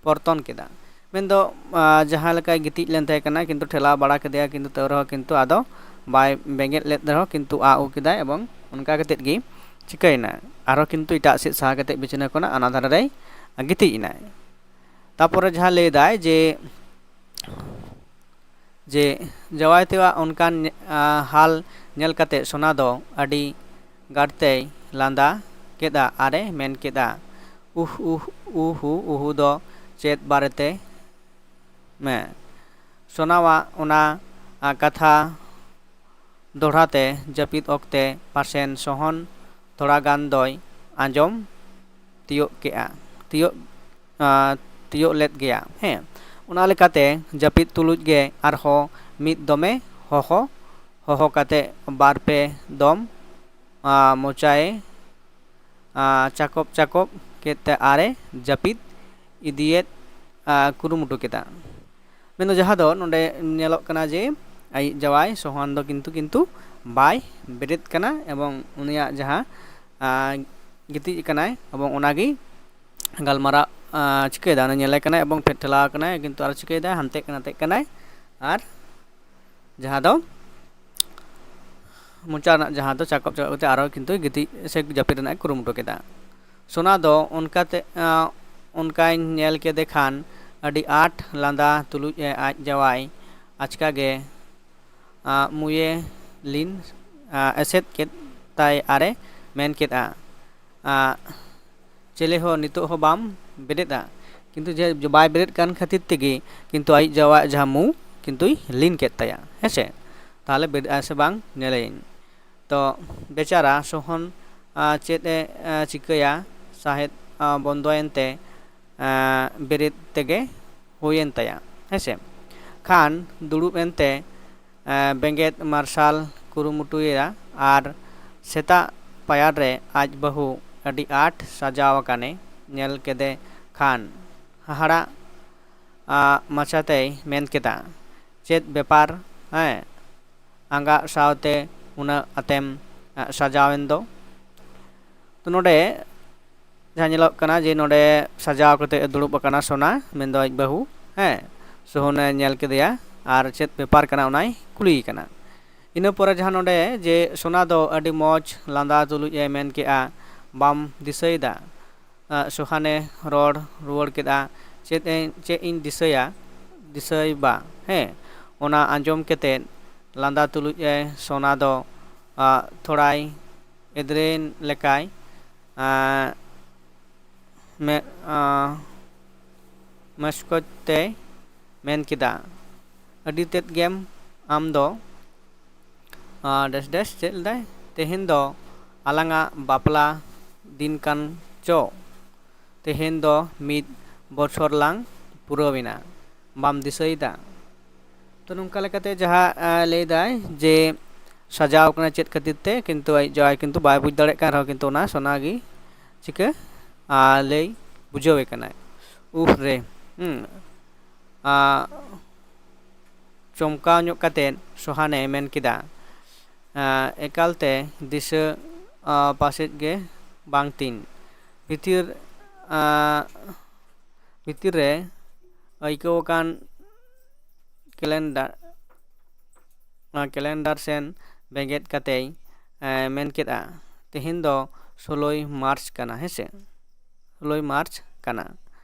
ᱯᱚᱨᱛᱚᱱ ᱠᱮᱫᱟ᱾ ᱢᱮᱱᱫᱚ, ᱟ, ᱡᱟᱦᱟᱸ ᱞᱮᱠᱟᱭ ᱜᱤᱛᱤᱡ ᱞᱮᱱ ᱛᱟᱦᱮᱸ ᱠᱟᱱᱟ, ᱠᱤᱱᱛᱩ ᱴᱷᱮᱞᱟᱣ ᱵᱟᱲᱟ ᱠᱮᱫᱮᱭᱟ, ᱠᱤᱱᱛᱩ ᱛᱟᱹᱣ ᱨᱮᱦᱚᱸ ᱠᱤᱱᱛᱩ ᱟᱫᱚ ᱵᱟᱭ ᱵᱮᱸᱜᱮᱫ ᱞᱮᱫ ᱨᱮᱦᱚᱸ ᱠᱤᱱᱛᱩ ᱟ ᱩ ᱠᱮᱫᱟᱭ ᱮᱵᱚᱝ ᱚᱱᱠᱟ ᱠᱟᱛᱮᱫ ᱜᱮ ᱪᱤᱠᱟᱹᱭᱮᱱᱟ, ᱟᱨᱦᱚᱸ ᱠᱤᱱᱛᱩ ᱮᱴᱟᱜ ᱥᱮᱫ ᱥᱟᱦᱟ ᱠᱟᱛᱮᱫ ᱵᱤᱪᱷᱱᱟᱹ ᱠᱷᱚᱱᱟᱜ ᱚᱱᱟ ᱫᱷᱟᱨᱮ ᱨᱮᱭ ᱜᱤᱛᱤᱡ ᱮᱱᱟᱭ᱾ ᱛᱟᱯᱚᱨᱮ ᱡᱟᱦᱟᱸ ᱞᱟᱹᱭᱫᱟᱭ ᱡᱮ, ᱡᱮ ᱡᱟᱶᱟᱭ ᱛᱮᱣᱟᱜ ᱚᱱᱠᱟᱱ, ᱟ, ᱦᱟᱞ ᱧᱮᱞ ᱠᱟᱛᱮ ᱥᱳᱱᱟ ᱫᱚ ᱟᱹᱰᱤ ᱜᱟᱨᱛᱮᱭ ᱞᱟᱸᱫᱟ ᱠᱮᱫᱟ ᱟᱨᱮ ᱢᱮᱱ ᱠᱮᱫᱟ, "ᱩᱦ, ᱩᱦ, ᱩᱦᱩ, ᱩᱦᱩ ᱫᱚ ᱪᱮᱫ ᱵᱟᱨᱮᱛᱮ ᱢᱮ?" ᱥᱳᱱᱟᱣᱟᱜ ᱚᱱᱟ, ᱟ, ᱠᱟᱛᱷᱟ ᱫᱚᱦᱲᱟ ᱛᱮ ᱡᱟᱹᱯᱤᱫ ᱚᱠᱛᱮ ᱯᱟᱥᱮᱱ ᱥᱚᱦᱚᱱ ᱛᱷᱚᱲᱟ ᱜᱟᱱ ᱫᱚᱭ ᱟᱸᱡᱚᱢ ᱛᱤᱭᱳᱜ ᱠᱮᱜᱼᱟ, ᱛᱤᱭᱳᱜ, ᱟ, ᱛᱤᱭᱳᱜ ᱞᱮᱫ ᱜᱮᱭᱟ᱾ ᱦᱮᱸ, ᱚᱱᱟ ᱞᱮᱠᱟᱛᱮ ᱡᱟᱹᱯᱤᱫ ᱛᱩᱞᱩᱡ ᱜᱮ ᱟᱨᱦᱚᱸ ᱢᱤᱫ ᱫᱚᱢᱮ ᱦᱚᱦᱚ, ᱦᱚᱦᱚ ᱠᱟᱛᱮ ᱵᱟᱨ ᱯᱮ ᱫᱚᱢ, ᱟ, ᱢᱚᱪᱟᱭᱮ, ᱟ, ᱪᱟᱠᱚᱵ ᱪᱟᱠᱚᱵ ᱠᱮᱫ ᱛᱮ ᱟᱨᱮ ᱡᱟᱹᱯᱤᱫ ᱤᱫᱤᱭᱮᱫ, ᱟ, ᱠᱩᱨᱩᱢᱩᱴᱩ ᱠᱮᱫᱟ᱾ ᱢᱮᱱᱫᱚ ᱡᱟᱦᱟᱸ ᱫᱚ ᱱᱚᱰᱮ ᱧᱮᱞᱚᱜ ᱠᱟᱱᱟ ᱡᱮ ᱟᱡ ᱡᱟᱶᱟᱭ ᱥᱚᱦᱟᱱ ᱫᱚ ᱠᱤᱱᱛᱩ, ᱠᱤᱱᱛᱩ ᱵᱟᱭ ᱵᱮᱨᱮᱫ ᱠᱟᱱᱟ ᱮᱵᱚᱝ ᱩᱱᱤᱭᱟᱜ ᱡᱟᱦᱟᱸ, ᱟ, ᱜᱤᱛᱤᱡ ᱠᱟᱱᱟᱭ ᱮᱵᱚᱝ ᱚᱱᱟᱜᱮ ᱜᱟᱞᱢᱟᱨᱟᱣ, ᱟ, ᱪᱤᱠᱟᱹᱭᱮᱫᱟ, ᱚᱱᱟ ᱧᱮᱞᱮ ᱠᱟᱱᱟᱭ ᱮᱵᱚᱝ ᱯᱷᱮᱰ ᱴᱷᱮᱞᱟᱣ ᱠᱟᱱᱟᱭ, ᱠᱤᱱᱛᱩ ᱟᱨ ᱪᱤᱠᱟᱹᱭᱮᱫᱟᱭ, ᱦᱟᱱᱛᱮ ᱠᱟᱱᱟ, ᱱᱟᱛᱮ ᱠᱟᱱᱟᱭ, ᱟᱨ ᱡᱟᱦᱟᱸ ᱫᱚ ᱢᱚᱪᱟ ᱨᱮᱱᱟᱜ ᱡᱟᱦᱟᱸ ᱫᱚ ᱪᱟᱠᱚᱵ ᱪᱟᱠᱚᱵ ᱠᱟᱛᱮ ᱟᱨᱦᱚᱸ ᱠᱤᱱᱛᱩ ᱜᱤᱛᱤᱡ ᱥᱮ ᱡᱟᱹᱯᱤᱫ ᱨᱮᱱᱟᱜ ᱮ ᱠᱩᱨᱩᱢᱩᱴᱩ ᱠᱮᱫᱟ᱾ ᱥᱳᱱᱟ ᱫᱚ ᱚᱱᱠᱟᱛᱮ, ᱟ, ᱚᱱᱠᱟᱭ ᱧᱮᱞ ᱠᱮᱫᱮ ᱠᱷᱟᱱ ᱟᱹᱰᱤ ᱟᱸᱴ ᱞᱟᱸᱫᱟ ᱛᱩᱞᱩᱡ ᱮ ᱟᱡ ᱡᱟᱶᱟᱭ ᱟᱪᱠᱟ ᱜᱮ ᱟᱸ, ᱢᱩᱭᱮ ᱞᱤᱱ ᱟᱸ, ᱮᱥᱮᱫ ᱠᱮᱫ ᱛᱟᱭ ᱟᱨᱮ ᱢᱮᱱ ᱠᱮᱫᱼᱟ, ᱟᱸ, ᱪᱮᱞᱮ ᱦᱚᱸ ᱱᱤᱛᱚᱜ ᱦᱚᱸ ᱵᱟᱢ ᱵᱮᱨᱮᱫᱼᱟ᱾ ᱠᱤᱱᱛᱩ ᱡᱮ ᱵᱟᱭ ᱵᱮᱨᱮᱫ ᱠᱟᱱ ᱠᱷᱟᱹᱛᱤᱨ ᱛᱮᱜᱮ ᱠᱤᱱᱛᱩ ᱟᱡ ᱡᱟᱶᱟᱭᱟᱜ ᱡᱟᱦᱟᱸ ᱢᱩ ᱠᱤᱱᱛᱩᱭ ᱞᱤᱱ ᱠᱮᱫ ᱛᱟᱭᱟ, ᱦᱮᱸ ᱥᱮ᱾ ᱛᱟᱦᱚᱞᱮ ᱵᱮᱨᱮᱫ ᱟᱭ ᱥᱮ ᱵᱟᱝ ᱧᱮᱞᱮᱭᱟᱹᱧ᱾ ᱛᱚ ᱵᱮᱪᱟᱨᱟ ᱥᱳᱦᱚᱱ ᱟᱸ, ᱪᱮᱫ ᱮ ᱟᱸ, ᱪᱤᱠᱟᱹᱭᱟ? ᱥᱟᱦᱮᱫ ᱟᱸ, ᱵᱚᱱᱫᱚᱭᱮᱱ ᱛᱮ ᱟᱸ, ᱵᱮᱨᱮᱫ ᱛᱮᱜᱮ ᱦᱩᱭᱮᱱ ᱛᱟᱭᱟ, ᱦᱮᱸ ᱥᱮ᱾ ᱠᱷᱟᱱ ᱫᱩᱲᱩᱵ ᱮᱱᱛᱮ ᱟᱸ, ᱵᱮᱸᱜᱮᱫ ᱢᱟᱨᱥᱟᱞ ᱠᱩᱨᱩᱢᱩᱴᱩᱭᱮᱫᱟ ᱟᱨ ᱥᱮᱛᱟᱜ ᱯᱟᱭᱟᱨ ᱨᱮ ᱟᱡ ᱵᱟᱹᱦᱩ ᱟᱹᱰᱤ ᱟᱸᱴ ᱥᱟᱡᱟᱣ ᱟᱠᱟᱱᱮ ᱧᱮᱞ ᱠᱮᱫᱮ ᱠᱷᱟᱱ ᱦᱟᱦᱟᱲᱟᱜ ᱟᱸ, ᱢᱟᱪᱷᱟᱛᱮᱭ ᱢᱮᱱ ᱠᱮᱫᱟ, "ᱪᱮᱫ ᱵᱮᱯᱟᱨ? ᱦᱮᱸ, ᱟᱸᱜᱟᱜ ᱥᱟᱶᱛᱮ ᱩᱱᱟᱹᱜ ᱟᱛᱮᱢ ᱟᱸ, ᱥᱟᱡᱟᱣᱮᱱ ᱫᱚ?" ᱛᱚ ᱱᱚᱰᱮ ᱡᱟᱦᱟᱸ ᱧᱮᱞᱚᱜ ᱠᱟᱱᱟ ᱡᱮ ᱱᱚᱰᱮ ᱥᱟᱡᱟᱣ ᱠᱟᱛᱮ ᱮ ᱫᱩᱲᱩᱵ ᱟᱠᱟᱱᱟ ᱥᱳᱱᱟ, ᱢᱮᱱᱫᱚ ᱟᱡ ᱵᱟᱹᱦᱩ, ᱦᱮᱸ, ᱥᱳᱦᱚᱱᱮ ᱧᱮᱞ ᱠᱮᱫᱮᱭᱟ ᱟᱨ ᱪᱮᱫ ᱵᱮᱯᱟᱨ ᱠᱟᱱᱟ ᱚᱱᱟᱭ ᱠᱩᱞᱤᱭᱮ ᱠᱟᱱᱟ᱾ ᱤᱱᱟᱹ ᱯᱚᱨᱮ ᱡᱟᱦᱟᱸ ᱱᱚᱰᱮ ᱡᱮ ᱥᱳᱱᱟ ᱫᱚ ᱟᱹᱰᱤ ᱢᱚᱡᱽ ᱞᱟᱸᱫᱟ ᱛᱩᱞᱩᱡ ᱮ ᱢᱮᱱ ᱠᱮᱜᱼᱟ, "ᱵᱟᱢ ᱫᱤᱥᱟᱹᱭᱮᱫᱟ?" ᱟᱸ, ᱥᱳᱦᱟᱱᱮ ᱨᱚᱲ ᱨᱩᱣᱟᱹᱲ ᱠᱮᱫᱼᱟ, "ᱪᱮᱫ ᱮ-, ᱪᱮᱫ ᱤᱧ ᱫᱤᱥᱟᱹᱭᱟ, ᱫᱤᱥᱟᱹᱭ ᱵᱟ?" ᱦᱮᱸ, ᱚᱱᱟ ᱟᱸᱡᱚᱢ ᱠᱟᱛᱮᱫ ᱞᱟᱸᱫᱟ ᱛᱩᱞᱩᱡ ᱮ ᱥᱳᱱᱟ ᱫᱚ ᱟᱸ, ᱛᱷᱚᱲᱟᱭ ᱮᱫᱽᱨᱮ ᱞᱮᱠᱟᱭ ᱟᱸ, ᱢᱮ-, ᱟᱸ, ᱢᱮᱥᱠᱚᱡ ᱛᱮᱭ ᱢᱮᱱ ᱠᱮᱫᱟ, "ᱟᱹᱰᱤ ᱛᱮᱫ ᱜᱮᱢ ᱟᱢ ᱫᱚ, ᱟᱸ, ᱰᱮᱥ ᱰᱮᱥ ᱪᱮᱫ ᱞᱮᱫᱟᱭ? ᱛᱮᱦᱮᱧ ᱫᱚ ᱟᱞᱟᱝᱟᱜ ᱵᱟᱯᱞᱟ ᱫᱤᱱ ᱠᱟᱱ ᱪᱚ? ᱛᱮᱦᱮᱧ ᱫᱚ ᱢᱤᱫ ᱵᱚᱪᱷᱚᱨ ᱞᱟᱝ ᱯᱩᱨᱟᱹᱣ ᱮᱱᱟ, ᱵᱟᱢ ᱫᱤᱥᱟᱹᱭᱮᱫᱟ?" ᱛᱚ ᱱᱚᱝᱠᱟ ᱞᱮᱠᱟᱛᱮ ᱡᱟᱦᱟᱸ ᱟᱸ, ᱞᱟᱹᱭᱫᱟᱭ ᱡᱮ ᱥᱟᱡᱟᱣ ᱠᱟᱱᱟ ᱪᱮᱫ ᱠᱷᱟᱹᱛᱤᱨ ᱛᱮ, ᱠᱤᱱᱛᱩ ᱟᱡ ᱡᱟᱶᱟᱭ ᱠᱤᱱᱛᱩ ᱵᱟᱭ ᱵᱩᱡᱽ ᱫᱟᱲᱮᱭᱟᱜ ᱠᱟᱱ ᱨᱮᱦᱚᱸ ᱠᱤᱱᱛᱩ ᱚᱱᱟ ᱥᱳᱱᱟ ᱜᱮ ᱪᱤᱠᱟᱹ ᱟᱸ, ᱞᱟᱹᱭ ᱵᱩᱡᱷᱟᱹᱣᱮ ᱠᱟᱱᱟᱭ᱾ ᱩᱯ ᱨᱮ ᱦᱩᱸ, ᱟᱸ, ᱪᱚᱢᱠᱟᱣ ᱧᱚᱜ ᱠᱟᱛᱮᱫ ᱥᱳᱦᱟᱱᱮ ᱢᱮᱱ ᱠᱮᱫᱟ, ᱟᱸ, ᱮᱠᱟᱞᱛᱮ ᱫᱤᱥᱟᱹ ᱟᱸ, ᱯᱟᱥᱮᱡ ᱜᱮ ᱵᱟᱝ ᱛᱤᱧ ᱵᱷᱤᱛᱤᱨ, ᱟᱸ, ᱵᱷᱤᱛᱤᱨ ᱨᱮ ᱟᱹᱭᱠᱟᱹᱣ ᱟᱠᱟᱱ ᱠᱮᱞᱮᱱᱰᱟᱨ, ᱚᱱᱟ ᱠᱮᱞᱮᱱᱰᱟᱨ ᱥᱮᱱ ᱵᱮᱸᱜᱮᱫ ᱠᱟᱛᱮᱭ, ᱮᱸ, ᱢᱮᱱ ᱠᱮᱫᱼᱟ, "ᱛᱮᱦᱮᱧ ᱫᱚ ᱥᱳᱞᱳᱭ ᱢᱟᱨᱪ ᱠᱟᱱᱟ, ᱦᱮᱸ ᱥᱮ? ᱥᱳᱞᱳᱭ ᱢᱟᱨᱪ ᱠᱟᱱᱟ᱾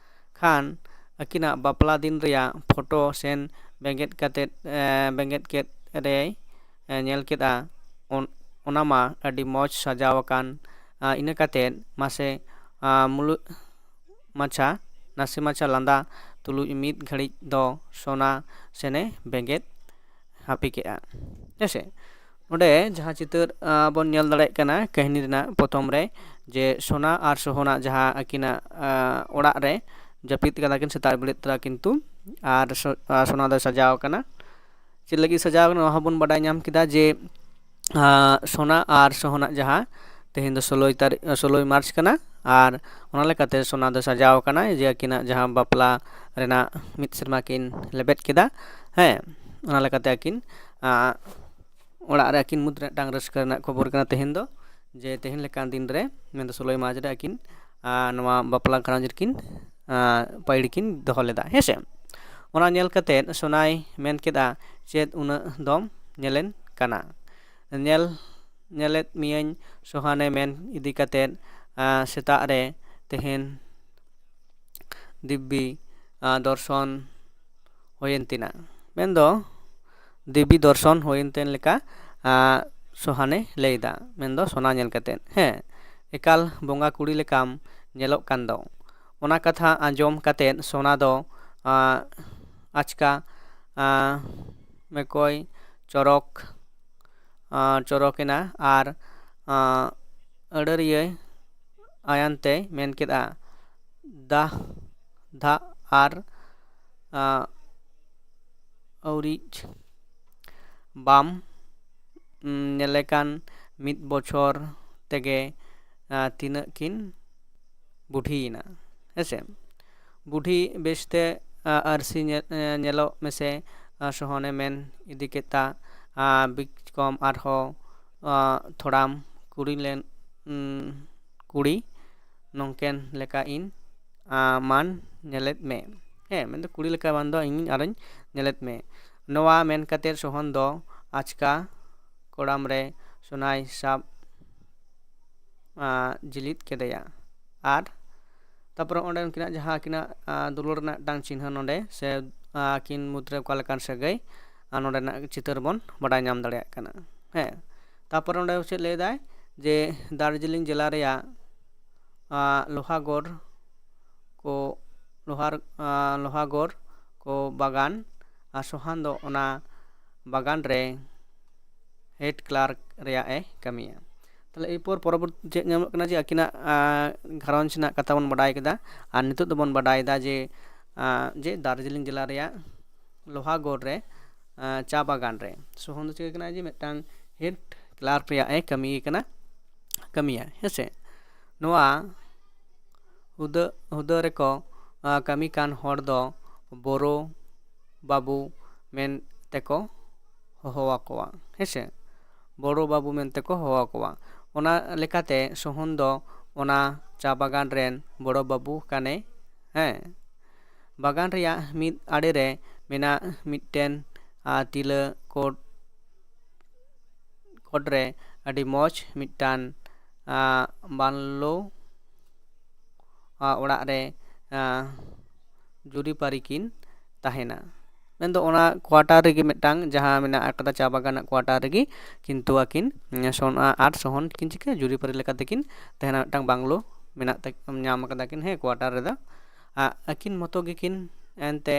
ᱠᱷᱟᱱ, ᱟᱹᱠᱤᱱᱟᱜ ᱵᱟᱯᱞᱟ ᱫᱤᱱ ᱨᱮᱭᱟᱜ ᱯᱷᱳᱴᱳ ᱥᱮᱱ ᱵᱮᱸᱜᱮᱫ ᱠᱟᱛᱮᱫ, ᱮ, ᱵᱮᱸᱜᱮᱫ ᱠᱮᱫ ᱨᱮᱭ, ᱮ, ᱧᱮᱞ ᱠᱮᱫᱼᱟ, ᱚᱱ-, ᱚᱱᱟ ᱢᱟ ᱟᱹᱰᱤ ᱢᱚᱡᱽ ᱥᱟᱡᱟᱣ ᱟᱠᱟᱱ, ᱟ, ᱤᱱᱟᱹ ᱠᱟᱛᱮᱫ ᱢᱟᱥᱮ, ᱟ, ᱢᱩᱞᱩᱡ ᱢᱟᱪᱷᱟ, ᱱᱟᱥᱮ ᱢᱟᱪᱷᱟ ᱞᱟᱸᱫᱟ ᱛᱩᱞᱩᱡ ᱢᱤᱫ ᱜᱷᱟᱹᱲᱤᱡ ᱫᱚ ᱥᱳᱱᱟ ᱥᱮᱱᱮ ᱵᱮᱸᱜᱮᱫ ᱦᱟᱹᱯᱤ ᱠᱮᱫᱼᱟ᱾ ᱦᱮᱸ ᱥᱮ? ᱱᱚᱰᱮ ᱡᱟᱦᱟᱸ ᱪᱤᱛᱟᱹᱨ, ᱟ, ᱵᱚᱱ ᱧᱮᱞ ᱫᱟᱲᱮᱭᱟᱜ ᱠᱟᱱᱟ ᱠᱟᱹᱦᱱᱤ ᱨᱮᱱᱟᱜ ᱯᱨᱚᱛᱷᱚᱢ ᱨᱮ, ᱡᱮ ᱥᱳᱱᱟ ᱟᱨ ᱥᱳᱦᱚᱱᱟᱜ ᱡᱟᱦᱟᱸ ᱟᱹᱠᱤᱱᱟᱜ, ᱟ, ᱚᱲᱟᱜ ᱨᱮ ᱡᱟᱹᱯᱤᱫ ᱠᱟᱫᱟ ᱠᱤᱱ ᱥᱮᱛᱟᱜ ᱵᱮᱨᱮᱫ ᱛᱚᱨᱟ ᱠᱤᱱᱛᱩ, ᱟᱨ ᱥᱳ-, ᱟ, ᱥᱳᱱᱟ ᱫᱚᱭ ᱥᱟᱡᱟᱣ ᱠᱟᱱᱟ᱾ ᱪᱮᱫ ᱞᱟᱹᱜᱤᱫ ᱥᱟᱡᱟᱣ ᱠᱟᱱᱟ, ᱱᱚᱣᱟ ᱦᱚᱸᱵᱚᱱ ᱵᱟᱰᱟᱭ ᱧᱟᱢ ᱠᱮᱫᱟ ᱡᱮ, ᱟ, ᱥᱳᱱᱟ ᱟᱨ ᱥᱳᱦᱚᱱᱟᱜ ᱡᱟᱦᱟᱸ ᱛᱮᱦᱮᱧ ᱫᱚ ᱥᱳᱞᱳᱭ ᱛᱟᱹᱨᱤ-, ᱥᱳᱞᱳᱭ ᱢᱟᱨᱪ ᱠᱟᱱᱟ, ᱟᱨ ᱚᱱᱟ ᱞᱮᱠᱟᱛᱮ ᱥᱳᱱᱟ ᱫᱚ ᱥᱟᱡᱟᱣ ᱠᱟᱱᱟᱭ ᱡᱮ ᱟᱹᱠᱤᱱᱟᱜ ᱡᱟᱦᱟᱸ ᱵᱟᱯᱞᱟ ᱨᱮᱱᱟᱜ ᱢᱤᱫ ᱥᱮᱨᱢᱟ ᱠᱤᱱ ᱞᱮᱵᱮᱫ ᱠᱮᱫᱟ᱾ ᱦᱮᱸ, ᱚᱱᱟ ᱞᱮᱠᱟᱛᱮ ᱟᱹᱠᱤᱱ, ᱟ, ᱚᱲᱟᱜ ᱨᱮ ᱟᱹᱠᱤᱱ ᱢᱩᱫᱽ ᱨᱮ ᱢᱤᱫᱴᱟᱝ ᱨᱟᱹᱥᱠᱟᱹ ᱨᱮᱱᱟᱜ ᱠᱷᱚᱵᱚᱨ ᱠᱟᱱᱟ ᱛᱮᱦᱮᱧ ᱫᱚ, ᱡᱮ ᱛᱮᱦᱮᱧ ᱞᱮᱠᱟᱱ ᱫᱤᱱ ᱨᱮ, ᱢᱮᱱᱫᱚ ᱥᱳᱞᱳᱭ ᱢᱟᱨᱪ ᱨᱮ ᱟᱹᱠᱤᱱ, ᱟ, ᱱᱚᱣᱟ ᱵᱟᱯᱞᱟ ᱜᱷᱟᱨᱚᱸᱡᱽ ᱨᱮᱠᱤᱱ, ᱟ, ᱯᱟᱹᱭᱲᱤ ᱠᱤᱱ ᱫᱚᱦᱚ ᱞᱮᱫᱟ, ᱦᱮᱸ ᱥᱮ? ᱚᱱᱟ ᱧᱮᱞ ᱠᱟᱛᱮᱫ ᱥᱳᱱᱟᱭ ᱢᱮᱱ ᱠᱮᱫᱼᱟ, "ᱪᱮᱫ ᱩᱱᱟᱹᱜ ᱫᱚᱢ ᱧᱮᱞᱮᱱ ᱠᱟᱱᱟ? ᱧᱮᱞ, ᱧᱮᱞᱮᱫ ᱢᱤᱭᱟᱹᱧ ᱥᱳᱦᱟᱱᱮ" ᱢᱮᱱ ᱤᱫᱤ ᱠᱟᱛᱮᱫ, ᱟ, ᱥᱮᱛᱟᱜ ᱨᱮ ᱛᱮᱦᱮᱧ ᱫᱤᱵᱽᱵᱤ, ᱟ, ᱫᱚᱨᱥᱚᱱ ᱦᱩᱭᱮᱱ ᱛᱤᱧᱟ᱾ ᱢᱮᱱᱫᱚ ᱫᱮᱵᱤ ᱫᱚᱨᱥᱚᱱ ᱦᱩᱭᱮᱱ ᱛᱤᱧ ᱞᱮᱠᱟ, ᱟ, ᱥᱳᱦᱟᱱᱮ ᱞᱟᱹᱭᱫᱟ, ᱢᱮᱱᱫᱚ ᱥᱳᱱᱟ ᱧᱮᱞ ᱠᱟᱛᱮᱫ᱾ ᱦᱮᱸ, ᱮᱠᱟᱞ ᱵᱚᱸᱜᱟ ᱠᱩᱲᱤ ᱞᱮᱠᱟᱢ ᱧᱮᱞᱚᱜ ᱠᱟᱱ ᱫᱚ᱾ ᱚᱱᱟ ᱠᱟᱛᱷᱟ ᱟᱸᱡᱚᱢ ᱠᱟᱛᱮᱫ ᱥᱳᱱᱟ ᱫᱚ, ᱟ, ᱟᱪᱠᱟ, ᱟ, ᱢᱮᱠᱚᱭ ᱪᱚᱨᱚᱠ, ᱟ, ᱪᱚᱨᱚᱠᱮᱱᱟ ᱟᱨ, ᱟ, ᱟᱹᱲᱟᱹᱨᱤᱭᱟᱹ ᱟᱭᱟᱱ ᱛᱮᱭ ᱢᱮᱱ ᱠᱮᱫᱼᱟ, "ᱫᱟᱜ, ᱫᱟᱜ ᱟᱨ, ᱟ, ᱟᱹᱣᱨᱤᱡ ᱵᱟᱢ, ᱩᱢ, ᱧᱮᱞᱮ ᱠᱟᱱ ᱢᱤᱫ ᱵᱚᱪᱷᱚᱨ ᱛᱮᱜᱮ, ᱟ, ᱛᱤᱱᱟᱹᱜ ᱠᱤᱱ ᱵᱩᱰᱷᱤᱭᱮᱱᱟ?" ᱦᱮᱸᱥᱮ? "ᱵᱩᱰᱷᱤ ᱵᱮᱥᱛᱮ, ᱟ, ᱟᱹᱨᱥᱤ ᱧᱮ-, ᱮ, ᱧᱮᱞᱚᱜ ᱢᱮᱥᱮ", ᱟ, ᱥᱚᱦᱚᱱᱮ ᱢᱮᱱ ᱤᱫᱤ ᱠᱮᱫᱟ, ᱟ, "ᱵᱤᱪᱠᱚᱢ ᱟᱨᱦᱚᱸ, ᱟ, ᱛᱷᱚᱲᱟᱢ ᱠᱩᱲᱤ ᱞᱮᱱ, ᱩᱸ, ᱠᱩᱲᱤ ᱱᱚᱝᱠᱮᱱ ᱞᱮᱠᱟ ᱤᱧ, ᱟ, ᱢᱟᱱ ᱧᱮᱞᱮᱫ ᱢᱮ᱾ ᱦᱮᱸ, ᱢᱮᱱᱫᱚ ᱠᱩᱲᱤ ᱞᱮᱠᱟ ᱢᱟᱱ ᱫᱚ ᱤᱧ ᱟᱨᱚᱧ ᱧᱮᱞᱮᱫ ᱢᱮ᱾" ᱱᱚᱣᱟ ᱢᱮᱱ ᱠᱟᱛᱮᱫ ᱥᱚᱦᱚᱱ ᱫᱚ ᱟᱪᱠᱟ ᱠᱚᱲᱟᱢ ᱨᱮ ᱥᱚᱱᱟᱭ ᱥᱟᱵ, ᱟ, ᱡᱤᱞᱤᱫ ᱠᱮᱫᱮᱭᱟ ᱟᱨ ᱛᱟᱨᱯᱚᱨᱮ ᱚᱸᱰᱮ ᱩᱱᱠᱤᱱᱟᱜ ᱡᱟᱦᱟᱸ ᱟᱹᱠᱤᱱᱟᱜ ᱟᱸ, ᱫᱩᱞᱟᱹᱲ ᱨᱮᱱᱟᱜ ᱢᱤᱫᱴᱟᱝ ᱪᱤᱱᱦᱟᱹ ᱱᱚᱰᱮ, ᱥᱮ ᱟᱸ, ᱟᱹᱠᱤᱱ ᱢᱩᱫᱽᱨᱮ ᱚᱠᱟ ᱞᱮᱠᱟᱱ ᱥᱟᱹᱜᱟᱹᱭ, ᱟᱨ ᱱᱚᱰᱮᱱᱟᱜ ᱪᱤᱛᱟᱹᱨ ᱵᱚᱱ ᱵᱟᱰᱟᱭ ᱧᱟᱢ ᱫᱟᱲᱮᱭᱟᱜ ᱠᱟᱱᱟ᱾ ᱦᱮᱸ, ᱛᱟᱨᱯᱚᱨᱮ ᱚᱸᱰᱮ ᱪᱮᱫ ᱞᱟᱹᱭ ᱫᱟᱭ ᱡᱮ ᱫᱟᱨᱡᱤᱞᱤᱝ ᱡᱮᱞᱟ ᱨᱮᱭᱟᱜ ᱟᱸ, ᱞᱳᱦᱟᱜᱚᱲ ᱠᱚ ᱞᱳᱦᱟᱨ ᱟᱸ, ᱞᱳᱦᱟᱜᱚᱲ ᱠᱚ ᱵᱟᱜᱟᱱ ᱟᱨ ᱥᱳᱦᱟᱱ ᱫᱚ ᱚᱱᱟ ᱵᱟᱜᱟᱱ ᱨᱮ ᱦᱮᱰ ᱠᱞᱟᱨᱠ ᱨᱮᱭᱟᱜ ᱮ ᱠᱟᱹᱢᱤᱭᱟ᱾ ᱛᱟᱦᱞᱮ ᱮᱨᱯᱚᱨ ᱯᱚᱨᱚᱵᱚᱨᱛᱤ ᱪᱮᱫ ᱧᱟᱢᱚᱜ ᱠᱟᱱᱟ ᱡᱮ ᱟᱹᱠᱤᱱᱟᱜ ᱟᱸ, ᱜᱷᱟᱨᱚᱸᱡᱽ ᱨᱮᱱᱟᱜ ᱠᱟᱛᱷᱟ ᱵᱚᱱ ᱵᱟᱰᱟᱭ ᱠᱮᱫᱟ᱾ ᱟᱨ ᱱᱤᱛᱚᱜ ᱫᱚᱵᱚᱱ ᱵᱟᱰᱟᱭᱮᱫᱟ ᱡᱮ ᱟᱸ, ᱡᱮ ᱫᱟᱨᱡᱤᱞᱤᱝ ᱡᱮᱞᱟ ᱨᱮᱭᱟᱜ ᱞᱳᱦᱟᱜᱚᱲ ᱨᱮ ᱟᱸ, ᱪᱟ ᱵᱟᱜᱟᱱ ᱨᱮ ᱥᱳᱦᱚᱱ ᱫᱚ ᱪᱤᱠᱟᱹ ᱠᱟᱱᱟ ᱡᱮ ᱢᱤᱫᱴᱟᱝ ᱦᱮᱰ ᱠᱞᱟᱨᱠ ᱨᱮᱭᱟᱜ ᱮ ᱠᱟᱹᱢᱤ ᱠᱟᱱᱟ, ᱠᱟᱹᱢᱤᱭᱟ, ᱦᱮᱸᱥᱮ᱾ ᱱᱚᱣᱟ ᱦᱩᱫᱟᱹ ᱦᱩᱫᱟᱹ ᱨᱮᱠᱚ ᱟᱸ, ᱠᱟᱹᱢᱤ ᱠᱟᱱ ᱦᱚᱲ ᱫᱚ ᱵᱳᱨᱳ ᱵᱟᱹᱵᱩ ᱢᱮᱱ ᱛᱮᱠᱚ ᱦᱚᱦᱚ ᱟᱠᱚᱣᱟ, ᱦᱮᱸᱥᱮ᱾ ᱵᱳᱨᱳ ᱵᱟᱹᱵᱩ ᱢᱮᱱᱛᱮ ᱠᱚ ᱦᱚᱦᱚ ᱟᱠᱚᱣᱟ᱾ ᱚᱱᱟ ᱞᱮᱠᱟᱛᱮ ᱥᱳᱦᱚᱱ ᱫᱚ ᱚᱱᱟ ᱪᱟ ᱵᱟᱜᱟᱱ ᱨᱮᱱ ᱵᱳᱨᱳ ᱵᱟᱹᱵᱩ ᱠᱟᱱᱮ᱾ ᱦᱮᱸ, ᱵᱟᱜᱟᱱ ᱨᱮᱭᱟᱜ ᱢᱤᱫ ᱟᱲᱮ ᱨᱮ ᱢᱮᱱᱟᱜ ᱢᱤᱫᱴᱮᱱ ᱟᱸ, ᱛᱤᱞᱟᱹ ᱠᱳᱰ ᱠᱳᱰ ᱨᱮ ᱟᱹᱰᱤ ᱢᱚᱡᱽ ᱢᱤᱫᱴᱟᱝ ᱟᱸ, ᱵᱟᱝᱞᱳ ᱟᱸ, ᱚᱲᱟᱜ ᱨᱮ ᱟᱸ, ᱡᱩᱨᱤᱯᱟᱹᱨᱤ ᱠᱤᱱ ᱛᱟᱦᱮᱱᱟ᱾ ᱢᱮᱱᱫᱚ ᱚᱱᱟ ᱠᱳᱣᱟᱴᱟᱨ ᱨᱮᱜᱮ ᱢᱤᱫᱴᱟᱝ ᱡᱟᱦᱟᱸ ᱢᱮᱱᱟᱜ ᱟᱠᱟᱫᱟ ᱪᱟ ᱵᱟᱜᱟᱱ ᱨᱮᱱᱟᱜ ᱠᱳᱣᱟᱴᱟᱨ ᱨᱮᱜᱮ, ᱠᱤᱱᱛᱩ ᱟᱹᱠᱤᱱ ᱩᱸ, ᱥᱳᱱᱟ ᱟᱨ ᱥᱳᱦᱚᱱ ᱠᱤᱱ ᱪᱤᱠᱟᱹ ᱡᱩᱨᱤᱯᱟᱹᱨᱤ ᱞᱮᱠᱟᱛᱮ ᱠᱤᱱ ᱛᱟᱦᱮᱱᱟ, ᱢᱤᱫᱴᱟᱝ ᱵᱟᱝᱞᱳ ᱢᱮᱱᱟᱜ ᱛᱟᱠ- ᱧᱟᱢ ᱟᱠᱟᱫᱟ ᱠᱤᱱ, ᱦᱮᱸ, ᱠᱳᱣᱟᱴᱟᱨ ᱨᱮᱫᱚ᱾ ᱟᱸ, ᱟᱹᱠᱤᱱ ᱢᱚᱛᱚ ᱜᱮᱠᱤᱱ ᱮᱱᱛᱮ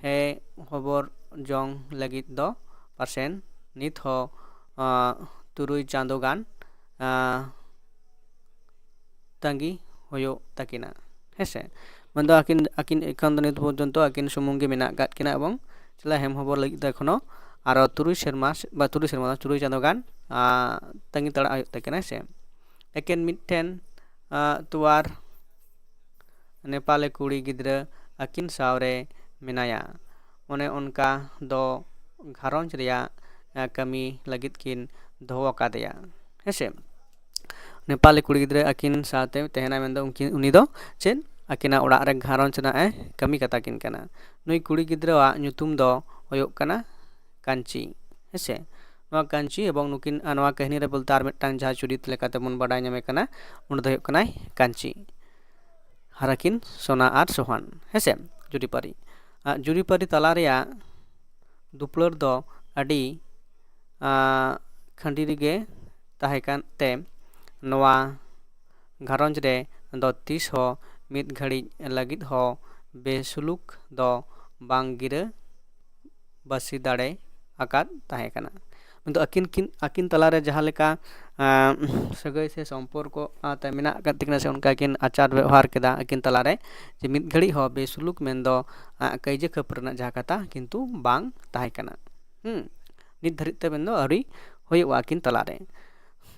ᱦᱮᱸ ᱦᱚᱵᱚᱨ ᱡᱚᱝ ᱞᱟᱹᱜᱤᱫ ᱫᱚ ᱯᱟᱥᱮᱱ ᱱᱤᱛ ᱦᱚᱸ ᱟᱸ, ᱛᱩᱨᱩᱭ ᱪᱟᱸᱫᱳ ᱜᱟᱱ ᱟᱸ, ᱛᱟᱺᱜᱤ ᱦᱩᱭᱩᱜ ᱛᱟᱹᱠᱤᱱᱟ, ᱦᱮᱸᱥᱮ᱾ ᱢᱮᱱᱫᱚ ᱟᱹᱠᱤᱱ ᱟᱹᱠᱤᱱ ᱮᱠᱷᱚᱱ ᱫᱚ ᱱᱤᱛ ᱯᱚᱨᱡᱚᱱᱛᱚ ᱟᱹᱠᱤᱱ ᱥᱩᱢᱩᱝ ᱜᱮ ᱢᱮᱱᱟᱜ ᱟᱠᱟᱫ ᱠᱤᱱᱟ ᱮᱵᱚᱝ ᱪᱮᱞᱟ ᱦᱮᱢ ᱦᱚᱵᱚᱨ ᱞᱟᱹᱜᱤᱫ ᱫᱚ ᱮᱠᱷᱚᱱᱳ ᱟᱨᱚ ᱛᱩᱨᱩᱭ ᱥᱮᱨᱢᱟ ᱥᱮ- ᱵᱟ ᱛᱩᱨᱩᱭ ᱥᱮᱨᱢᱟ ᱫᱚ ᱛᱩᱨᱩᱭ ᱪᱟᱸᱫᱳ ᱜᱟᱱ ᱟᱸ, ᱛᱟᱺᱜᱤ ᱛᱟᱲᱟᱜ ᱦᱩᱭᱩᱜ ᱛᱟᱹᱠᱤᱱᱟ, ᱦᱮᱸᱥᱮ᱾ ᱮᱠᱮᱱ ᱢᱤᱫᱴᱷᱮᱱ ᱟᱸ, ᱛᱩᱣᱟᱨ ᱱᱮᱯᱟᱞᱤ ᱠᱩᱲᱤ ᱜᱤᱫᱽᱨᱟᱹ ᱟᱹᱠᱤᱱ ᱥᱟᱶᱨᱮ ᱢᱮᱱᱟᱭᱟ᱾ ᱚᱱᱮ ᱚᱱᱠᱟ ᱫᱚ ᱜᱷᱟᱨᱚᱸᱡᱽ ᱨᱮᱭᱟᱜ ᱟᱸ, ᱠᱟᱹᱢᱤ ᱞᱟᱹᱜᱤᱫ ᱠᱤᱱ ᱫᱚᱦᱚ ᱟᱠᱟᱫᱮᱭᱟ, ᱦᱮᱸᱥᱮ᱾ ᱱᱮᱯᱟᱞᱤ ᱠᱩᱲᱤ ᱜᱤᱫᱽᱨᱟᱹ ᱟᱹᱠᱤᱱ ᱥᱟᱶᱛᱮ ᱛᱟᱦᱮᱱᱟᱭ, ᱢᱮᱱᱫᱚ ᱩᱱᱠᱤᱱ ᱩᱱᱤ ᱫᱚ ᱪᱮᱫ ᱟᱹᱠᱤᱱᱟᱜ ᱚᱲᱟᱜ ᱨᱮ ᱜᱷᱟᱨᱚᱸᱡᱽ ᱨᱮᱱᱟᱜ ᱮ ᱠᱟᱹᱢᱤ ᱠᱟᱛᱟ ᱠᱤᱱ ᱠᱟᱱᱟ᱾ ᱱᱩᱭ ᱠᱩᱲᱤ ᱜᱤᱫᱽᱨᱟᱹᱣᱟᱜ ᱧᱩᱛᱩᱢ ᱫᱚ ᱦᱩᱭᱩᱜ ᱠᱟᱱᱟ ᱠᱟᱧᱪᱤ, ᱦᱮᱸᱥᱮ᱾ ᱱᱚᱣᱟ ᱠᱟᱧᱪᱤ ᱮᱵᱚᱝ ᱱᱩᱠᱤᱱ ᱟᱨ ᱱᱚᱣᱟ ᱠᱟᱹᱦᱱᱤ ᱨᱮ ᱵᱚᱞᱛᱮ ᱟᱨ ᱢᱤᱫᱴᱟᱝ ᱡᱟᱦᱟᱸ ᱪᱩᱨᱤᱛ ᱞᱮᱠᱟᱛᱮ ᱵᱚᱱ ᱵᱟᱰᱟᱭ ᱧᱟᱢᱮ ᱠᱟᱱᱟ, ᱩᱱᱤ ᱫᱚ ᱦᱩᱭᱩᱜ ᱠᱟᱱᱟᱭ ᱠᱟᱧᱪᱤ᱾ ᱦᱟᱨᱟᱠᱤᱱ ᱥᱚᱱᱟ ᱟᱨ ᱥᱚᱦᱟᱱ, ᱦᱮᱸᱥᱮ? ᱡᱩᱨᱤᱯᱟᱹᱨᱤ, ᱟᱨ ᱡᱩᱨᱤᱯᱟᱹᱨᱤ ᱛᱟᱞᱟ ᱨᱮᱭᱟᱜ ᱫᱩᱯᱞᱟᱹᱲ ᱫᱚ ᱟᱹᱰᱤ ᱟᱸ, ᱠᱷᱟᱹᱱᱰᱤ ᱨᱮᱜᱮ ᱛᱟᱦᱮᱸ ᱠᱟᱱ ᱛᱮ ᱱᱚᱣᱟ ᱜᱷᱟᱨᱚᱸᱡᱽ ᱨᱮ ᱫᱚ ᱛᱤᱥ ᱦᱚᱸ ᱢᱤᱫ ᱜᱷᱟᱹᱲᱤᱡ ᱞᱟᱹᱜᱤᱫ ᱦᱚᱸ ᱵᱮᱥᱩᱞᱩᱠ ᱫᱚ ᱵᱟᱝ ᱜᱤᱨᱟᱹ ᱵᱟᱹᱥᱤ ᱫᱟᱲᱮ ᱟᱠᱟᱫ ᱛᱟᱦᱮᱸ ᱠᱟᱱᱟ᱾ ᱢᱮᱱᱫᱚ ᱟᱹᱠᱤᱱ ᱠᱤᱱ, ᱟᱹᱠᱤᱱ ᱛᱟᱞᱟᱨᱮ ᱡᱟᱦᱟᱸ ᱞᱮᱠᱟ, ᱟᱸ, ᱥᱟᱹᱜᱟᱹᱭ ᱥᱮ ᱥᱚᱢᱯᱚᱨᱠᱚ, ᱟᱸ, ᱛᱮ ᱢᱮᱱᱟᱜ ᱟᱠᱟᱫ ᱛᱟᱹᱠᱤᱱᱟ ᱥᱮ ᱚᱱᱠᱟ ᱠᱤᱱ ᱟᱪᱟᱨ ᱵᱮᱣᱦᱟᱨ ᱠᱮᱫᱟ ᱟᱹᱠᱤᱱ ᱛᱟᱞᱟᱨᱮ, ᱡᱮ ᱢᱤᱫ ᱜᱷᱟᱹᱲᱤᱡ ᱦᱚᱸ ᱵᱮᱥᱩᱞᱩᱠ ᱢᱮᱱᱫᱚ, ᱟᱸ, ᱠᱟᱹᱭᱡᱟᱹ ᱠᱷᱟᱹᱯᱟᱹᱨᱤ ᱨᱮᱱᱟᱜ ᱡᱟᱦᱟᱸ ᱠᱟᱛᱷᱟ ᱠᱤᱱᱛᱩ ᱵᱟᱝ ᱛᱟᱦᱮᱸ ᱠᱟᱱᱟ᱾ ᱦᱩᱸ, ᱱᱤᱛ ᱫᱷᱟᱹᱨᱤᱡ ᱛᱮ ᱢᱮᱱᱫᱚ ᱟᱹᱣᱨᱤ ᱦᱩᱭᱩᱜᱼᱟ ᱟᱹᱠᱤᱱ ᱛᱟᱞᱟᱨᱮ᱾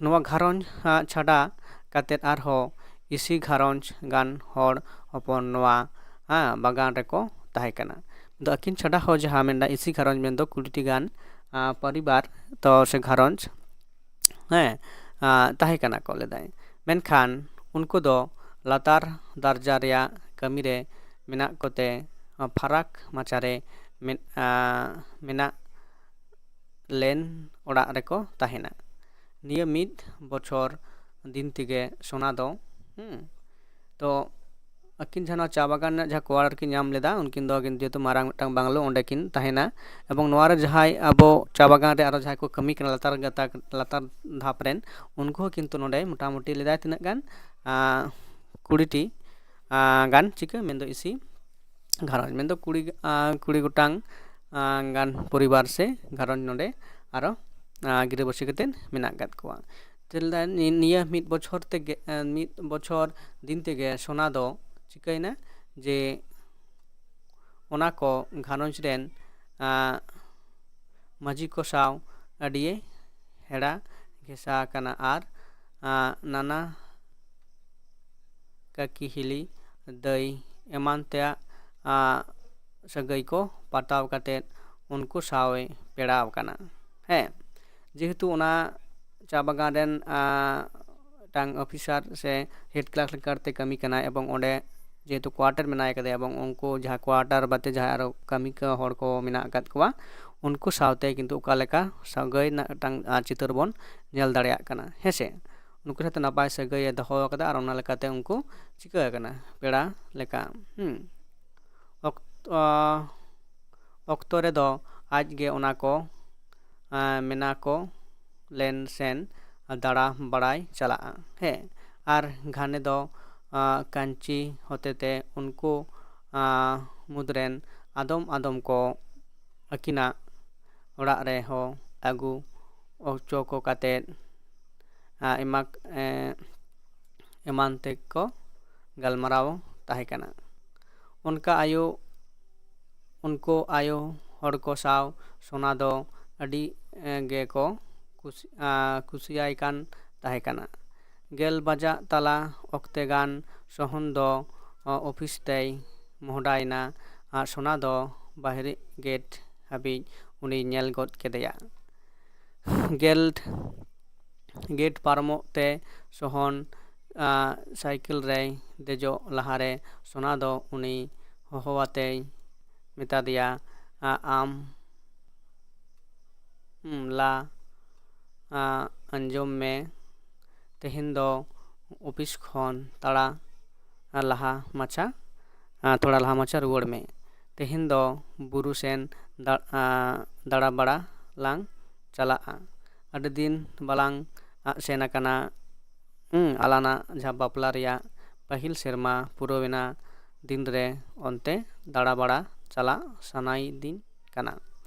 ᱱᱚᱣᱟ ᱜᱷᱟᱨᱚᱸᱡᱽ, ᱟᱸ, ᱪᱷᱟᱰᱟ ᱠᱟᱛᱮᱫ ᱟᱨᱦᱚᱸ ᱤᱥᱤ ᱜᱷᱟᱨᱚᱸᱡᱽ ᱜᱟᱱ ᱦᱚᱲ ᱦᱚᱯᱚᱱ ᱱᱚᱣᱟ, ᱦᱮᱸ, ᱵᱟᱜᱟᱱ ᱨᱮᱠᱚ ᱛᱟᱦᱮᱸ ᱠᱟᱱᱟ᱾ ᱫᱚ ᱟᱹᱠᱤᱱ ᱪᱷᱟᱰᱟ ᱦᱚᱸ ᱡᱟᱦᱟᱸ ᱢᱮᱱᱫᱟ ᱤᱥᱤ ᱜᱷᱟᱨᱚᱸᱡᱽ ᱢᱮᱱᱫᱚ ᱠᱩᱲᱤᱴᱤ ᱜᱟᱱ, ᱟᱸ, ᱯᱚᱨᱤᱵᱟᱨ ᱛᱚ ᱥᱮ ᱜᱷᱟᱨᱚᱸᱡᱽ, ᱦᱮᱸ, ᱟᱸ, ᱛᱟᱦᱮᱸ ᱠᱟᱱᱟ ᱠᱚ ᱞᱮᱫᱟᱭ᱾ ᱢᱮᱱᱠᱷᱟᱱ ᱩᱱᱠᱩ ᱫᱚ ᱞᱟᱛᱟᱨ ᱫᱟᱨᱡᱟ ᱨᱮᱭᱟᱜ ᱠᱟᱹᱢᱤ ᱨᱮ ᱢᱮᱱᱟᱜ ᱠᱚᱛᱮ, ᱟᱸ, ᱯᱷᱟᱨᱟᱠ ᱢᱟᱪᱷᱟ ᱨᱮ ᱢᱮᱱ-, ᱟᱸ, ᱢᱮᱱᱟᱜ ᱞᱮᱱ ᱚᱲᱟᱜ ᱨᱮᱠᱚ ᱛᱟᱦᱮᱱᱟ᱾ ᱱᱤᱭᱟᱹ ᱢᱤᱫ ᱵᱚᱪᱷᱚᱨ ᱫᱤᱱ ᱛᱮᱜᱮ ᱥᱚᱱᱟ ᱫᱚ, ᱦᱩᱸ, ᱛᱚ ᱟᱹᱠᱤᱱ ᱡᱟᱦᱟᱸ ᱱᱚᱣᱟ ᱪᱟ ᱵᱟᱜᱟᱱ ᱨᱮᱱᱟᱜ ᱡᱟᱦᱟᱸ quarter ᱠᱤᱱ ᱧᱟᱢ ᱞᱮᱫᱟ, ᱩᱱᱠᱤᱱ ᱫᱚ ᱠᱤᱱ ᱡᱮᱦᱮᱛᱩ ᱢᱟᱨᱟᱝ ᱢᱤᱫᱴᱟᱝ ᱵᱟᱝᱞᱳ, ᱚᱸᱰᱮ ᱠᱤᱱ ᱛᱟᱦᱮᱱᱟ᱾ ᱮᱵᱚᱝ ᱱᱚᱣᱟ ᱨᱮ ᱡᱟᱦᱟᱸᱭ ᱟᱵᱚ ᱪᱟ ᱵᱟᱜᱟᱱ ᱨᱮ ᱟᱨᱚ ᱡᱟᱦᱟᱸᱭ ᱠᱚ ᱠᱟᱹᱢᱤ ᱠᱟᱱᱟ ᱞᱟᱛᱟᱨ ᱜᱟᱛᱟᱠ, ᱞᱟᱛᱟᱨ ᱫᱷᱟᱯ ᱨᱮᱱ, ᱩᱱᱠᱩ ᱦᱚᱸ ᱠᱤᱱᱛᱩ ᱱᱚᱰᱮ ᱢᱚᱴᱟᱢᱩᱴᱤ ᱞᱮᱫᱟᱭ ᱛᱤᱱᱟᱹᱜ ᱜᱟᱱ, ᱟᱸ, ᱠᱩᱲᱤᱴᱤ, ᱟᱸ, ᱜᱟᱱ ᱪᱤᱠᱟᱹ ᱢᱮᱱᱫᱚ ᱤᱥᱤ ᱜᱷᱟᱨᱚᱸᱡᱽ, ᱢᱮᱱᱫᱚ ᱠᱩᱲᱤ, ᱟᱸ, ᱠᱩᱲᱤ ᱜᱚᱴᱟᱝ, ᱟᱸ, ᱜᱟᱱ ᱯᱚᱨᱤᱵᱟᱨ ᱥᱮ ᱜᱷᱟᱨᱚᱸᱡᱽ ᱱᱚᱰᱮ ᱟᱨᱚ, ᱟᱸ, ᱜᱤᱨᱟᱹᱵᱟᱹᱥᱤ ᱠᱟᱛᱮᱫ ᱢᱮᱱᱟᱜ ᱟᱠᱟᱫ ᱠᱚᱣᱟ᱾ ᱪᱮᱫ ᱞᱮᱠᱟ ᱱᱤ-, ᱱᱤᱭᱟᱹ ᱢᱤᱫ ᱵᱚᱪᱷᱚᱨ ᱛᱮᱜᱮ, ᱟᱸ, ᱢᱤᱫ ᱵᱚᱪᱷᱚᱨ ᱫᱤᱱ ᱛᱮᱜᱮ ᱥᱚᱱᱟ ᱫᱚ ᱪᱤᱠᱟᱹᱭᱮᱱᱟ ᱡᱮ ᱚᱱᱟ ᱠᱚ ᱜᱷᱟᱨᱚᱸᱡᱽ ᱨᱮᱱ, ᱟᱸ, ᱢᱟᱹᱡᱷᱤ ᱠᱚ ᱥᱟᱶ ᱟᱹᱰᱤᱭᱮ ᱦᱮᱲᱟ ᱜᱷᱮᱥᱟ ᱟᱠᱟᱱᱟ ᱟᱨ, ᱟᱸ, ᱱᱟᱱᱟ ᱠᱟᱹᱠᱤ ᱦᱤᱞᱤ ᱫᱟᱹᱭ ᱮᱢᱟᱱ ᱛᱮᱭᱟᱜ, ᱟᱸ, ᱥᱟᱹᱜᱟᱹᱭ ᱠᱚ ᱯᱟᱛᱟᱣ ᱠᱟᱛᱮᱫ ᱩᱱᱠᱩ ᱥᱟᱶᱮ ᱯᱮᱲᱟᱣ ᱟᱠᱟᱱᱟ᱾ ᱦᱮᱸ, ᱡᱮᱦᱮᱛᱩ ᱚᱱᱟ ᱪᱟ ᱵᱟᱜᱟᱱ ᱨᱮᱱ, ᱟᱸ, ᱢᱤᱫᱴᱟᱝ ᱚᱯᱷᱤᱥᱟᱨ ᱥᱮ ᱦᱮᱰ ᱠᱞᱟᱨᱠ ᱞᱮᱠᱟᱛᱮ ᱠᱟᱹᱢᱤ ᱠᱟᱱᱟᱭ ᱮᱵᱚᱝ ᱚᱸᱰᱮ ᱡᱮᱦᱮᱛᱩ quarter ᱢᱮᱱᱟᱭ ᱠᱟᱫᱮᱭᱟ ᱮᱵᱚᱝ ᱩᱱᱠᱩ ᱡᱟᱦᱟᱸ quarter ᱵᱟᱫᱮ ᱡᱟᱦᱟᱸᱭ ᱟᱨᱚ ᱠᱟᱹᱢᱤ ᱠᱚ ᱦᱚᱲ ᱠᱚ ᱢᱮᱱᱟᱜ ᱟᱠᱟᱫ ᱠᱚᱣᱟ, ᱩᱱᱠᱩ ᱥᱟᱶᱛᱮ ᱠᱤᱱᱛᱩ ᱚᱠᱟ ᱞᱮᱠᱟ ᱥᱟᱹᱜᱟᱹᱭ ᱨᱮᱱᱟᱜ ᱢᱤᱫᱴᱟᱝ, ᱟᱸ, ᱪᱤᱛᱟᱹᱨ ᱵᱚᱱ ᱧᱮᱞ ᱫᱟᱲᱮᱭᱟᱜ ᱠᱟᱱᱟ, ᱦᱮᱸ ᱥᱮ᱾ ᱱᱩᱠᱩ ᱥᱟᱛᱮ ᱱᱟᱯᱟᱭ ᱥᱟᱹᱜᱟᱹᱭ ᱮ ᱫᱚᱦᱚ ᱟᱠᱟᱫᱟ ᱟᱨ ᱚᱱᱟ ᱞᱮᱠᱟᱛᱮ ᱩᱱᱠᱩ ᱪᱤᱠᱟᱹ ᱟᱠᱟᱱᱟ, ᱯᱮᱲᱟ ᱞᱮᱠᱟ᱾ ᱦᱩᱸ᱾ ᱚᱠᱛᱚ, ᱚᱠᱛᱚ ᱨᱮᱫᱚ ᱟᱡ ᱜᱮ ᱚᱱᱟ ᱠᱚ, ᱟ, ᱢᱮᱱᱟ ᱠᱚ ᱞᱮᱱ ᱥᱮᱱ ᱫᱟᱬᱟ ᱵᱟᱲᱟᱭ ᱪᱟᱞᱟᱜᱼᱟ᱾ ᱦᱮᱸ, ᱟᱨ ᱜᱷᱟᱱᱮ ᱫᱚ, ᱟ, ᱠᱟᱧᱪᱤ ᱦᱚᱛᱮᱛᱮ ᱩᱱᱠᱩ, ᱟ, ᱢᱩᱫᱽᱨᱮᱱ ᱟᱫᱚᱢ ᱟᱫᱚᱢ ᱠᱚ ᱟᱹᱠᱤᱱᱟᱜ ᱚᱲᱟᱜ ᱨᱮᱦᱚᱸ ᱟᱹᱜᱩ ᱚᱪᱚ ᱠᱚ ᱠᱟᱛᱮᱫ, ᱟ, ᱮᱢᱟ-, ᱮ, ᱮᱢᱟᱱ ᱛᱮᱠᱚ ᱜᱟᱞᱢᱟᱨᱟᱣ ᱛᱟᱦᱮᱸ ᱠᱟᱱᱟ᱾ ᱚᱱᱠᱟ ᱟᱭᱳ, ᱩᱱᱠᱩ ᱟᱭᱳ ᱦᱚᱲ ᱠᱚ ᱥᱟᱶ ᱥᱳᱱᱟ ᱫᱚ ᱟᱹᱰᱤ, ᱮ, ᱜᱮᱠᱚ ᱠᱩᱥᱤ-, ᱟ, ᱠᱩᱥᱤᱭᱟᱭ ᱠᱟᱱ ᱛᱟᱦᱮᱸ ᱠᱟᱱᱟ᱾ ᱜᱮᱞ ᱵᱟᱡᱟᱜ ᱛᱟᱞᱟ ᱚᱠᱛᱮ ᱜᱟᱱ ᱥᱚᱦᱚᱱ ᱫᱚ, ᱚ, ᱚᱯᱷᱤᱥ ᱛᱮᱭ ᱢᱚᱦᱰᱟᱭᱮᱱᱟ ᱟᱨ ᱥᱳᱱᱟ ᱫᱚ ᱵᱟᱦᱨᱮ ᱜᱮᱴ ᱦᱟᱹᱵᱤᱡ ᱩᱱᱤ ᱧᱮᱞ ᱜᱚᱫ ᱠᱮᱫᱮᱭᱟ᱾ ᱜᱮᱞ, ᱜᱮᱴ ᱯᱟᱨᱚᱢᱚᱜ ᱛᱮ ᱥᱚᱦᱚᱱ, ᱟ, ᱥᱟᱭᱠᱮᱞ ᱨᱮᱭ ᱫᱮᱡᱚᱜ ᱞᱟᱦᱟᱨᱮ ᱥᱳᱱᱟ ᱫᱚ ᱩᱱᱤ ᱦᱚᱦᱚᱣᱟᱛᱮᱭ ᱢᱮᱛᱟ ᱫᱮᱭᱟ, ᱟ, ᱟᱢ ᱦᱩᱸ, ᱞᱟ, ᱟ, ᱟᱸᱡᱚᱢ ᱢᱮ, ᱛᱮᱦᱮᱧ ᱫᱚ ᱚᱯᱷᱤᱥ ᱠᱷᱚᱱ ᱛᱟᱲᱟ ᱞᱟᱦᱟ ᱢᱟᱪᱷᱟ, ᱟ, ᱛᱷᱚᱲᱟ ᱞᱟᱦᱟ ᱢᱟᱪᱷᱟ ᱨᱩᱣᱟᱹᱲ ᱢᱮ᱾ ᱛᱮᱦᱮᱧ ᱫᱚ ᱵᱩᱨᱩ ᱥᱮᱱ ᱫᱟ-, ᱟ, ᱫᱟᱬᱟ ᱵᱟᱲᱟ ᱞᱟᱝ ᱪᱟᱞᱟᱜᱼᱟ᱾ ᱟᱹᱰᱤ ᱫᱤᱱ ᱵᱟᱞᱟᱝ ᱟᱜ ᱥᱮᱱ ᱟᱠᱟᱱᱟ᱾ ᱦᱩᱸ, ᱟᱞᱟᱱᱟᱜ ᱡᱟᱦᱟᱸ ᱵᱟᱯᱞᱟ ᱨᱮᱭᱟᱜ ᱯᱟᱹᱦᱤᱞ ᱥᱮᱨᱢᱟ ᱯᱩᱨᱟᱹᱣᱮᱱᱟ ᱫᱤᱱ ᱨᱮ ᱚᱱᱛᱮ ᱫᱟᱬᱟ ᱵᱟᱲᱟ ᱪᱟᱞᱟᱜ ᱥᱟᱱᱟᱭᱤᱫᱤᱧ ᱠᱟᱱᱟ᱾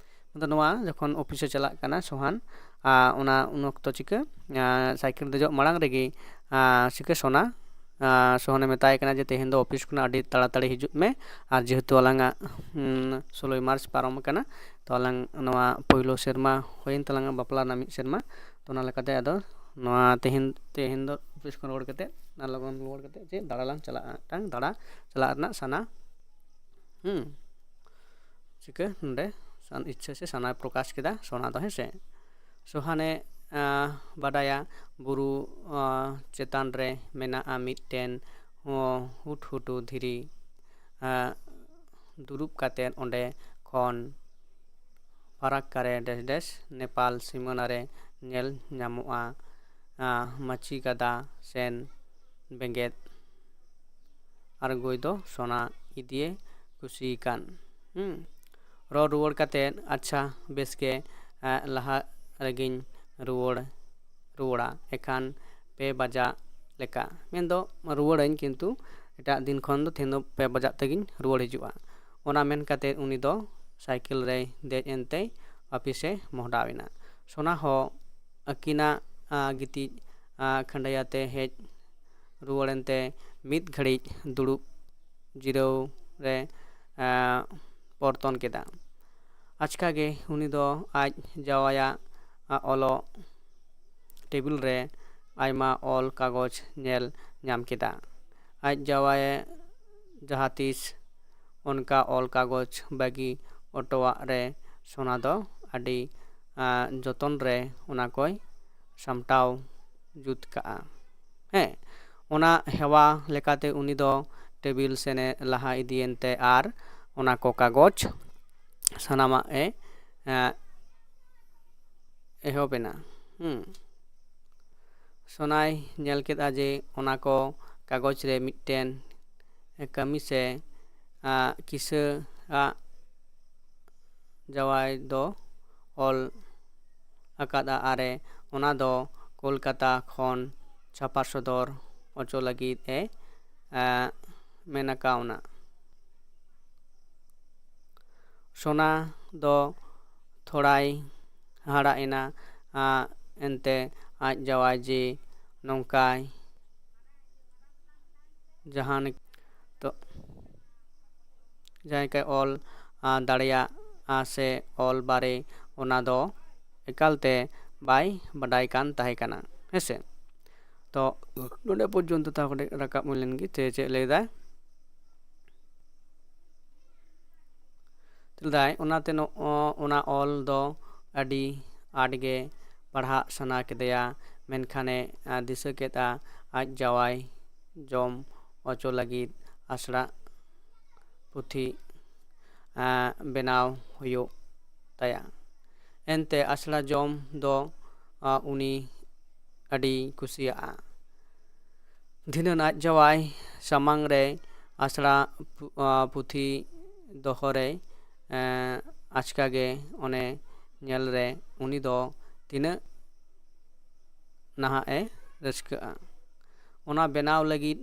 ᱟᱫᱚ ᱱᱚᱣᱟ ᱡᱚᱠᱷᱚᱱ ᱚᱯᱷᱤᱥᱮ ᱪᱟᱞᱟᱜ ᱠᱟᱱᱟ ᱥᱳᱦᱟᱱ, ᱟ, ᱚᱱᱟ ᱩᱱ ᱚᱠᱛᱚ ᱪᱤᱠᱟᱹ, ᱟ, ᱥᱟᱭᱠᱮᱞ ᱫᱮᱡᱚᱜ ᱢᱟᱲᱟᱝ ᱨᱮᱜᱮ, ᱟ, ᱪᱤᱠᱟᱹ ᱥᱳᱱᱟ, ᱟ, ᱥᱳᱦᱟᱱᱮ ᱢᱮᱛᱟᱭ ᱠᱟᱱᱟ ᱡᱮ, "ᱛᱮᱦᱮᱧ ᱫᱚ ᱚᱯᱷᱤᱥ ᱠᱷᱚᱱᱟᱜ ᱟᱹᱰᱤ ᱛᱟᱲᱟᱛᱟᱲᱤ ᱦᱤᱡᱩᱜ ᱢᱮ, ᱟᱨ ᱡᱮᱦᱮᱛᱩ ᱟᱞᱟᱝᱟᱜ, ᱩᱸ, ᱥᱳᱞᱳᱭ ᱢᱟᱨᱪ ᱯᱟᱨᱚᱢ ᱟᱠᱟᱱᱟ, ᱛᱚ ᱟᱞᱟᱝ ᱱᱚᱣᱟ ᱯᱳᱭᱞᱳ ᱥᱮᱨᱢᱟ ᱦᱩᱭᱮᱱ ᱛᱟᱞᱟᱝᱟ ᱵᱟᱯᱞᱟ ᱨᱮᱱᱟᱜ ᱢᱤᱫ ᱥᱮᱨᱢᱟ, ᱛᱚ ᱚᱱᱟ ᱞᱮᱠᱟᱛᱮ ᱟᱫᱚ ᱱᱚᱣᱟ ᱛᱮᱦᱮᱧ, ᱛᱮᱦᱮᱧ ᱫᱚ ᱚᱯᱷᱤᱥ ᱠᱷᱚᱱ ᱨᱩᱣᱟᱹᱲ ᱠᱟᱛᱮ, ᱟᱨ ᱞᱚᱜᱚᱱ ᱨᱩᱣᱟᱹᱲ ᱠᱟᱛᱮ ᱪᱮᱫ ᱫᱟᱬᱟ ᱞᱟᱝ ᱪᱟᱞᱟᱜᱼᱟ, ᱢᱤᱫᱴᱟᱝ ᱫᱟᱬᱟ ᱪᱟᱞᱟᱜ ᱨᱮᱱᱟᱜ ᱥᱟᱱᱟ", ᱦᱩᱸ, ᱪᱤᱠᱟᱹ ᱱᱚᱰᱮ ᱥᱟᱱ-, ᱤᱪᱪᱷᱟᱹ ᱥᱮ ᱥᱟᱱᱟᱭ ᱯᱨᱚᱠᱟᱥ ᱠᱮᱫᱟ ᱥᱳᱱᱟ ᱫᱚ, ᱦᱮᱸ ᱥᱮ᱾ ᱥᱳᱦᱟᱱᱮ, ᱟ, ᱵᱟᱰᱟᱭᱟ ᱵᱩᱨᱩ, ᱟ, ᱪᱮᱛᱟᱱ ᱨᱮ ᱢᱮᱱᱟᱜᱼᱟ ᱢᱤᱫᱴᱮᱱ, ᱚ, ᱦᱩᱴᱦᱩᱴᱩ ᱫᱷᱤᱨᱤ, ᱟ, ᱫᱩᱲᱩᱵ ᱠᱟᱛᱮ ᱚᱸᱰᱮ ᱠᱷᱚᱱ ᱯᱷᱟᱨᱟᱠᱠᱟ ᱨᱮ ᱰᱮᱥ ᱰᱮᱥ ᱱᱮᱯᱟᱞ ᱥᱤᱢᱟᱹᱱᱟ ᱨᱮ ᱧᱮᱞ ᱧᱟᱢᱚᱜᱼᱟ᱾ ᱢᱟᱹᱪᱤ ᱜᱟᱫᱟ ᱥᱮᱱ ᱵᱮᱸᱜᱮᱫ ᱟᱬᱜᱚᱭ ᱫᱚ ᱥᱚᱱᱟ ᱤᱫᱤᱭᱮ ᱠᱩᱥᱤᱭᱟᱠᱟᱱ᱾ ᱦᱩᱸ᱾ ᱨᱚᱲ ᱨᱩᱣᱟᱹᱲ ᱠᱟᱛᱮ, ᱟᱪᱪᱷᱟ, ᱵᱮᱥ ᱜᱮ, ᱞᱟᱦᱟ ᱨᱮᱜᱮᱧ ᱨᱩᱣᱟᱹᱲ ᱨᱩᱣᱟᱹᱲᱟ, ᱮᱠᱷᱟᱱ ᱯᱮ ᱵᱟᱡᱟᱜ ᱞᱮᱠᱟ᱾ ᱢᱮᱱᱫᱚ ᱨᱩᱣᱟᱹᱲᱟᱹᱧ, ᱠᱤᱱᱛᱩ ᱮᱴᱟᱜ ᱫᱤᱱ ᱠᱷᱚᱱ ᱫᱚ ᱛᱮᱦᱮᱧ ᱫᱚ ᱯᱮ ᱵᱟᱡᱟᱜ ᱛᱮᱜᱮᱧ ᱨᱩᱣᱟᱹᱲ ᱦᱤᱡᱩᱜᱼᱟ᱾ ᱚᱱᱟ ᱢᱮᱱ ᱠᱟᱛᱮ ᱩᱱᱤ ᱫᱚ ᱥᱟᱭᱠᱮᱞ ᱨᱮᱭ ᱫᱮᱡ ᱮᱱᱛᱮ ᱚᱯᱷᱤᱥᱮ ᱢᱚᱦᱰᱟᱣ ᱮᱱᱟ᱾ ᱥᱚᱱᱟ ᱦᱚᱸ ᱟᱹᱠᱤᱱᱟᱜ, ᱟ, ᱜᱤᱛᱤᱡ, ᱟ, ᱠᱷᱟᱹᱱᱰᱟᱹᱭᱟᱛᱮ ᱦᱮᱡ ᱨᱩᱣᱟᱹᱲᱮᱱᱛᱮ ᱢᱤᱫ ᱜᱷᱟᱹᱲᱤᱡ ᱫᱩᱲᱩᱵ ᱡᱤᱨᱟᱹᱣ ᱨᱮ, ᱟ, ᱯᱚᱨᱛᱚᱱ ᱠᱮᱫᱟ᱾ ᱟᱪᱠᱟ ᱜᱮ ᱩᱱᱤ ᱫᱚ ᱟᱡ ᱡᱟᱶᱟᱭᱟᱜ, ᱟ, ᱚᱞᱚᱜ ᱴᱮᱵᱤᱞ ᱨᱮ ᱟᱭᱢᱟ ᱚᱞ ᱠᱟᱜᱚᱡᱽ ᱧᱮᱞ ᱧᱟᱢ ᱠᱮᱫᱟ᱾ ᱟᱡ ᱡᱟᱶᱟᱭᱮ ᱡᱟᱦᱟᱸ ᱛᱤᱥ ᱚᱱᱠᱟ ᱚᱞ ᱠᱟᱜᱚᱡᱽ ᱵᱟᱹᱜᱤ ᱚᱴᱚᱣᱟᱜ ᱨᱮ ᱥᱚᱱᱟ ᱫᱚ ᱟᱹᱰᱤ, ᱟ, ᱡᱚᱛᱚᱱ ᱨᱮ ᱚᱱᱟ ᱠᱚᱭ ᱥᱟᱢᱴᱟᱣ ᱡᱩᱛ ᱠᱟᱜᱼᱟ᱾ ᱦᱮᱸ, ᱚᱱᱟ ᱦᱮᱣᱟ ᱞᱮᱠᱟᱛᱮ ᱩᱱᱤ ᱫᱚ ᱴᱮᱵᱤᱞ ᱥᱮᱱᱮ ᱞᱟᱦᱟ ᱤᱫᱤᱭᱮᱱ ᱛᱮ ᱟᱨ ᱚᱱᱟ ᱠᱚ ᱠᱟᱜᱚᱡᱽ ᱥᱟᱱᱟᱢᱟᱜ ᱮ, ᱮ, ᱮᱦᱚᱵ ᱮᱱᱟ᱾ ᱦᱩᱸ᱾ ᱥᱚᱱᱟᱭ ᱧᱮᱞ ᱠᱮᱫᱟ ᱡᱮ ᱚᱱᱟ ᱠᱚ ᱠᱟᱜᱚᱡᱽ ᱨᱮ ᱢᱤᱫᱴᱮᱱ ᱠᱟᱹᱢᱤ ᱥᱮ, ᱟ, ᱠᱤᱥᱟᱹ ᱟᱜ ᱡᱟᱶᱟᱭ ᱫᱚ ᱚᱞ ᱟᱠᱟᱫᱟ ᱟᱨᱮ ᱚᱱᱟ ᱫᱚ ᱠᱳᱞᱠᱟᱛᱟ ᱠᱷᱚᱱ ᱪᱷᱟᱯᱟ ᱥᱚᱫᱚᱨ ᱚᱪᱚ ᱞᱟᱹᱜᱤᱫ ᱮ, ᱟ, ᱢᱮᱱ ᱠᱟᱣᱱᱟ᱾ ᱥᱚᱱᱟ ᱫᱚ ᱛᱷᱚᱲᱟᱭ ᱦᱟᱦᱟᱲᱟᱜ ᱮᱱᱟ, ᱟ, ᱮᱱᱛᱮ ᱟᱡ ᱡᱟᱶᱟᱭ ᱡᱮ ᱱᱚᱝᱠᱟᱭ ᱡᱟᱦᱟᱱ ᱛᱚ ᱡᱟᱦᱟᱸᱭ ᱠᱚ ᱚᱞ, ᱟ, ᱫᱟᱲᱮᱭᱟᱜᱼᱟ ᱥᱮ ᱚᱞ ᱵᱟᱨᱮ, ᱚᱱᱟ ᱫᱚ ᱮᱠᱟᱞᱛᱮ ᱵᱟᱭ ᱵᱟᱰᱟᱭ ᱠᱟᱱ ᱛᱟᱦᱮᱸ ᱠᱟᱱᱟ᱾ ᱦᱮᱸᱥᱮ? ᱛᱚ ᱱᱚᱰᱮ ᱯᱚᱨᱡᱚᱱᱛᱚ ᱛᱟᱦᱚᱞᱮ ᱨᱟᱠᱟᱵ ᱦᱩᱭ ᱞᱮᱱ ᱜᱮ, ᱪᱮ ᱪᱮᱫ ᱞᱟᱹᱭ ᱫᱟᱭ? ᱞᱟᱹᱭ ᱫᱟᱭ, ᱚᱱᱟᱛᱮ ᱱᱚ-, ᱚᱱᱟ ᱚᱞ ᱫᱚ ᱟᱹᱰᱤ ᱟᱸᱴ ᱜᱮ ᱯᱟᱲᱦᱟᱜ ᱥᱟᱱᱟ ᱠᱮᱫᱮᱭᱟ, ᱢᱮᱱᱠᱷᱟᱱᱮ, ᱟ, ᱫᱤᱥᱟᱹ ᱠᱮᱫᱼᱟ ᱟᱡ ᱡᱟᱶᱟᱭ ᱡᱚᱢ ᱚᱪᱚ ᱞᱟᱹᱜᱤᱫ ᱟᱥᱲᱟ ᱯᱩᱛᱷᱤ, ᱟ, ᱵᱮᱱᱟᱣ ᱦᱩᱭᱩᱜ ᱛᱟᱭᱟ᱾ ᱮᱱᱛᱮ ᱟᱥᱲᱟ ᱡᱚᱢ ᱫᱚ, ᱟ, ᱩᱱᱤ ᱟᱹᱰᱤ ᱠᱩᱥᱤᱭᱟᱜᱼᱟ᱾ ᱫᱷᱤᱱᱟᱹᱱ ᱟᱡ ᱡᱟᱶᱟᱭ ᱥᱟᱢᱟᱝ ᱨᱮ ᱟᱥᱲᱟ ᱯᱩ- ᱟ, ᱯᱩᱛᱷᱤ ᱫᱚᱦᱚ ᱨᱮ ᱮᱸ, ᱟᱪᱠᱟ ᱜᱮ ᱚᱱᱮ ᱧᱮᱞ ᱨᱮ ᱩᱱᱤ ᱫᱚ ᱛᱤᱱᱟᱹᱜ ᱱᱟᱦᱟᱜ ᱮ ᱨᱟᱹᱥᱠᱟᱹᱜᱼᱟ᱾ ᱚᱱᱟ ᱵᱮᱱᱟᱣ ᱞᱟᱹᱜᱤᱫ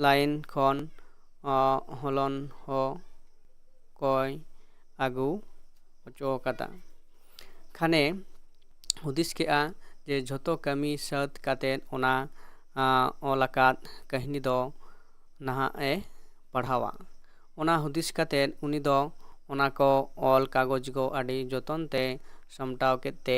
ᱞᱟᱭᱤᱱ ᱠᱷᱚᱱ ᱚ, ᱦᱚᱞᱚᱱ ᱦᱚᱸ ᱠᱚᱭ ᱟᱹᱜᱩ ᱦᱚᱪᱚ ᱟᱠᱟᱫᱟ᱾ ᱠᱷᱟᱱᱮ ᱦᱩᱫᱤᱥ ᱠᱮᱜᱼᱟ ᱡᱮ ᱡᱷᱚᱛᱚ ᱠᱟᱹᱢᱤ ᱥᱟᱹᱛ ᱠᱟᱛᱮᱫ ᱚᱱᱟ ᱟ, ᱚᱞ ᱟᱠᱟᱫ ᱠᱟᱹᱦᱱᱤ ᱫᱚ ᱱᱟᱦᱟᱜ ᱮ ᱯᱟᱲᱦᱟᱣᱟ᱾ ᱚᱱᱟ ᱦᱩᱫᱤᱥ ᱠᱟᱛᱮᱫ ᱩᱱᱤ ᱫᱚ ᱚᱱᱟ ᱠᱚ ᱚᱞ ᱠᱟᱜᱚᱡᱽ ᱠᱚ ᱟᱹᱰᱤ ᱡᱚᱛᱚᱱ ᱛᱮ ᱥᱟᱢᱴᱟᱣ ᱠᱮᱫ ᱛᱮ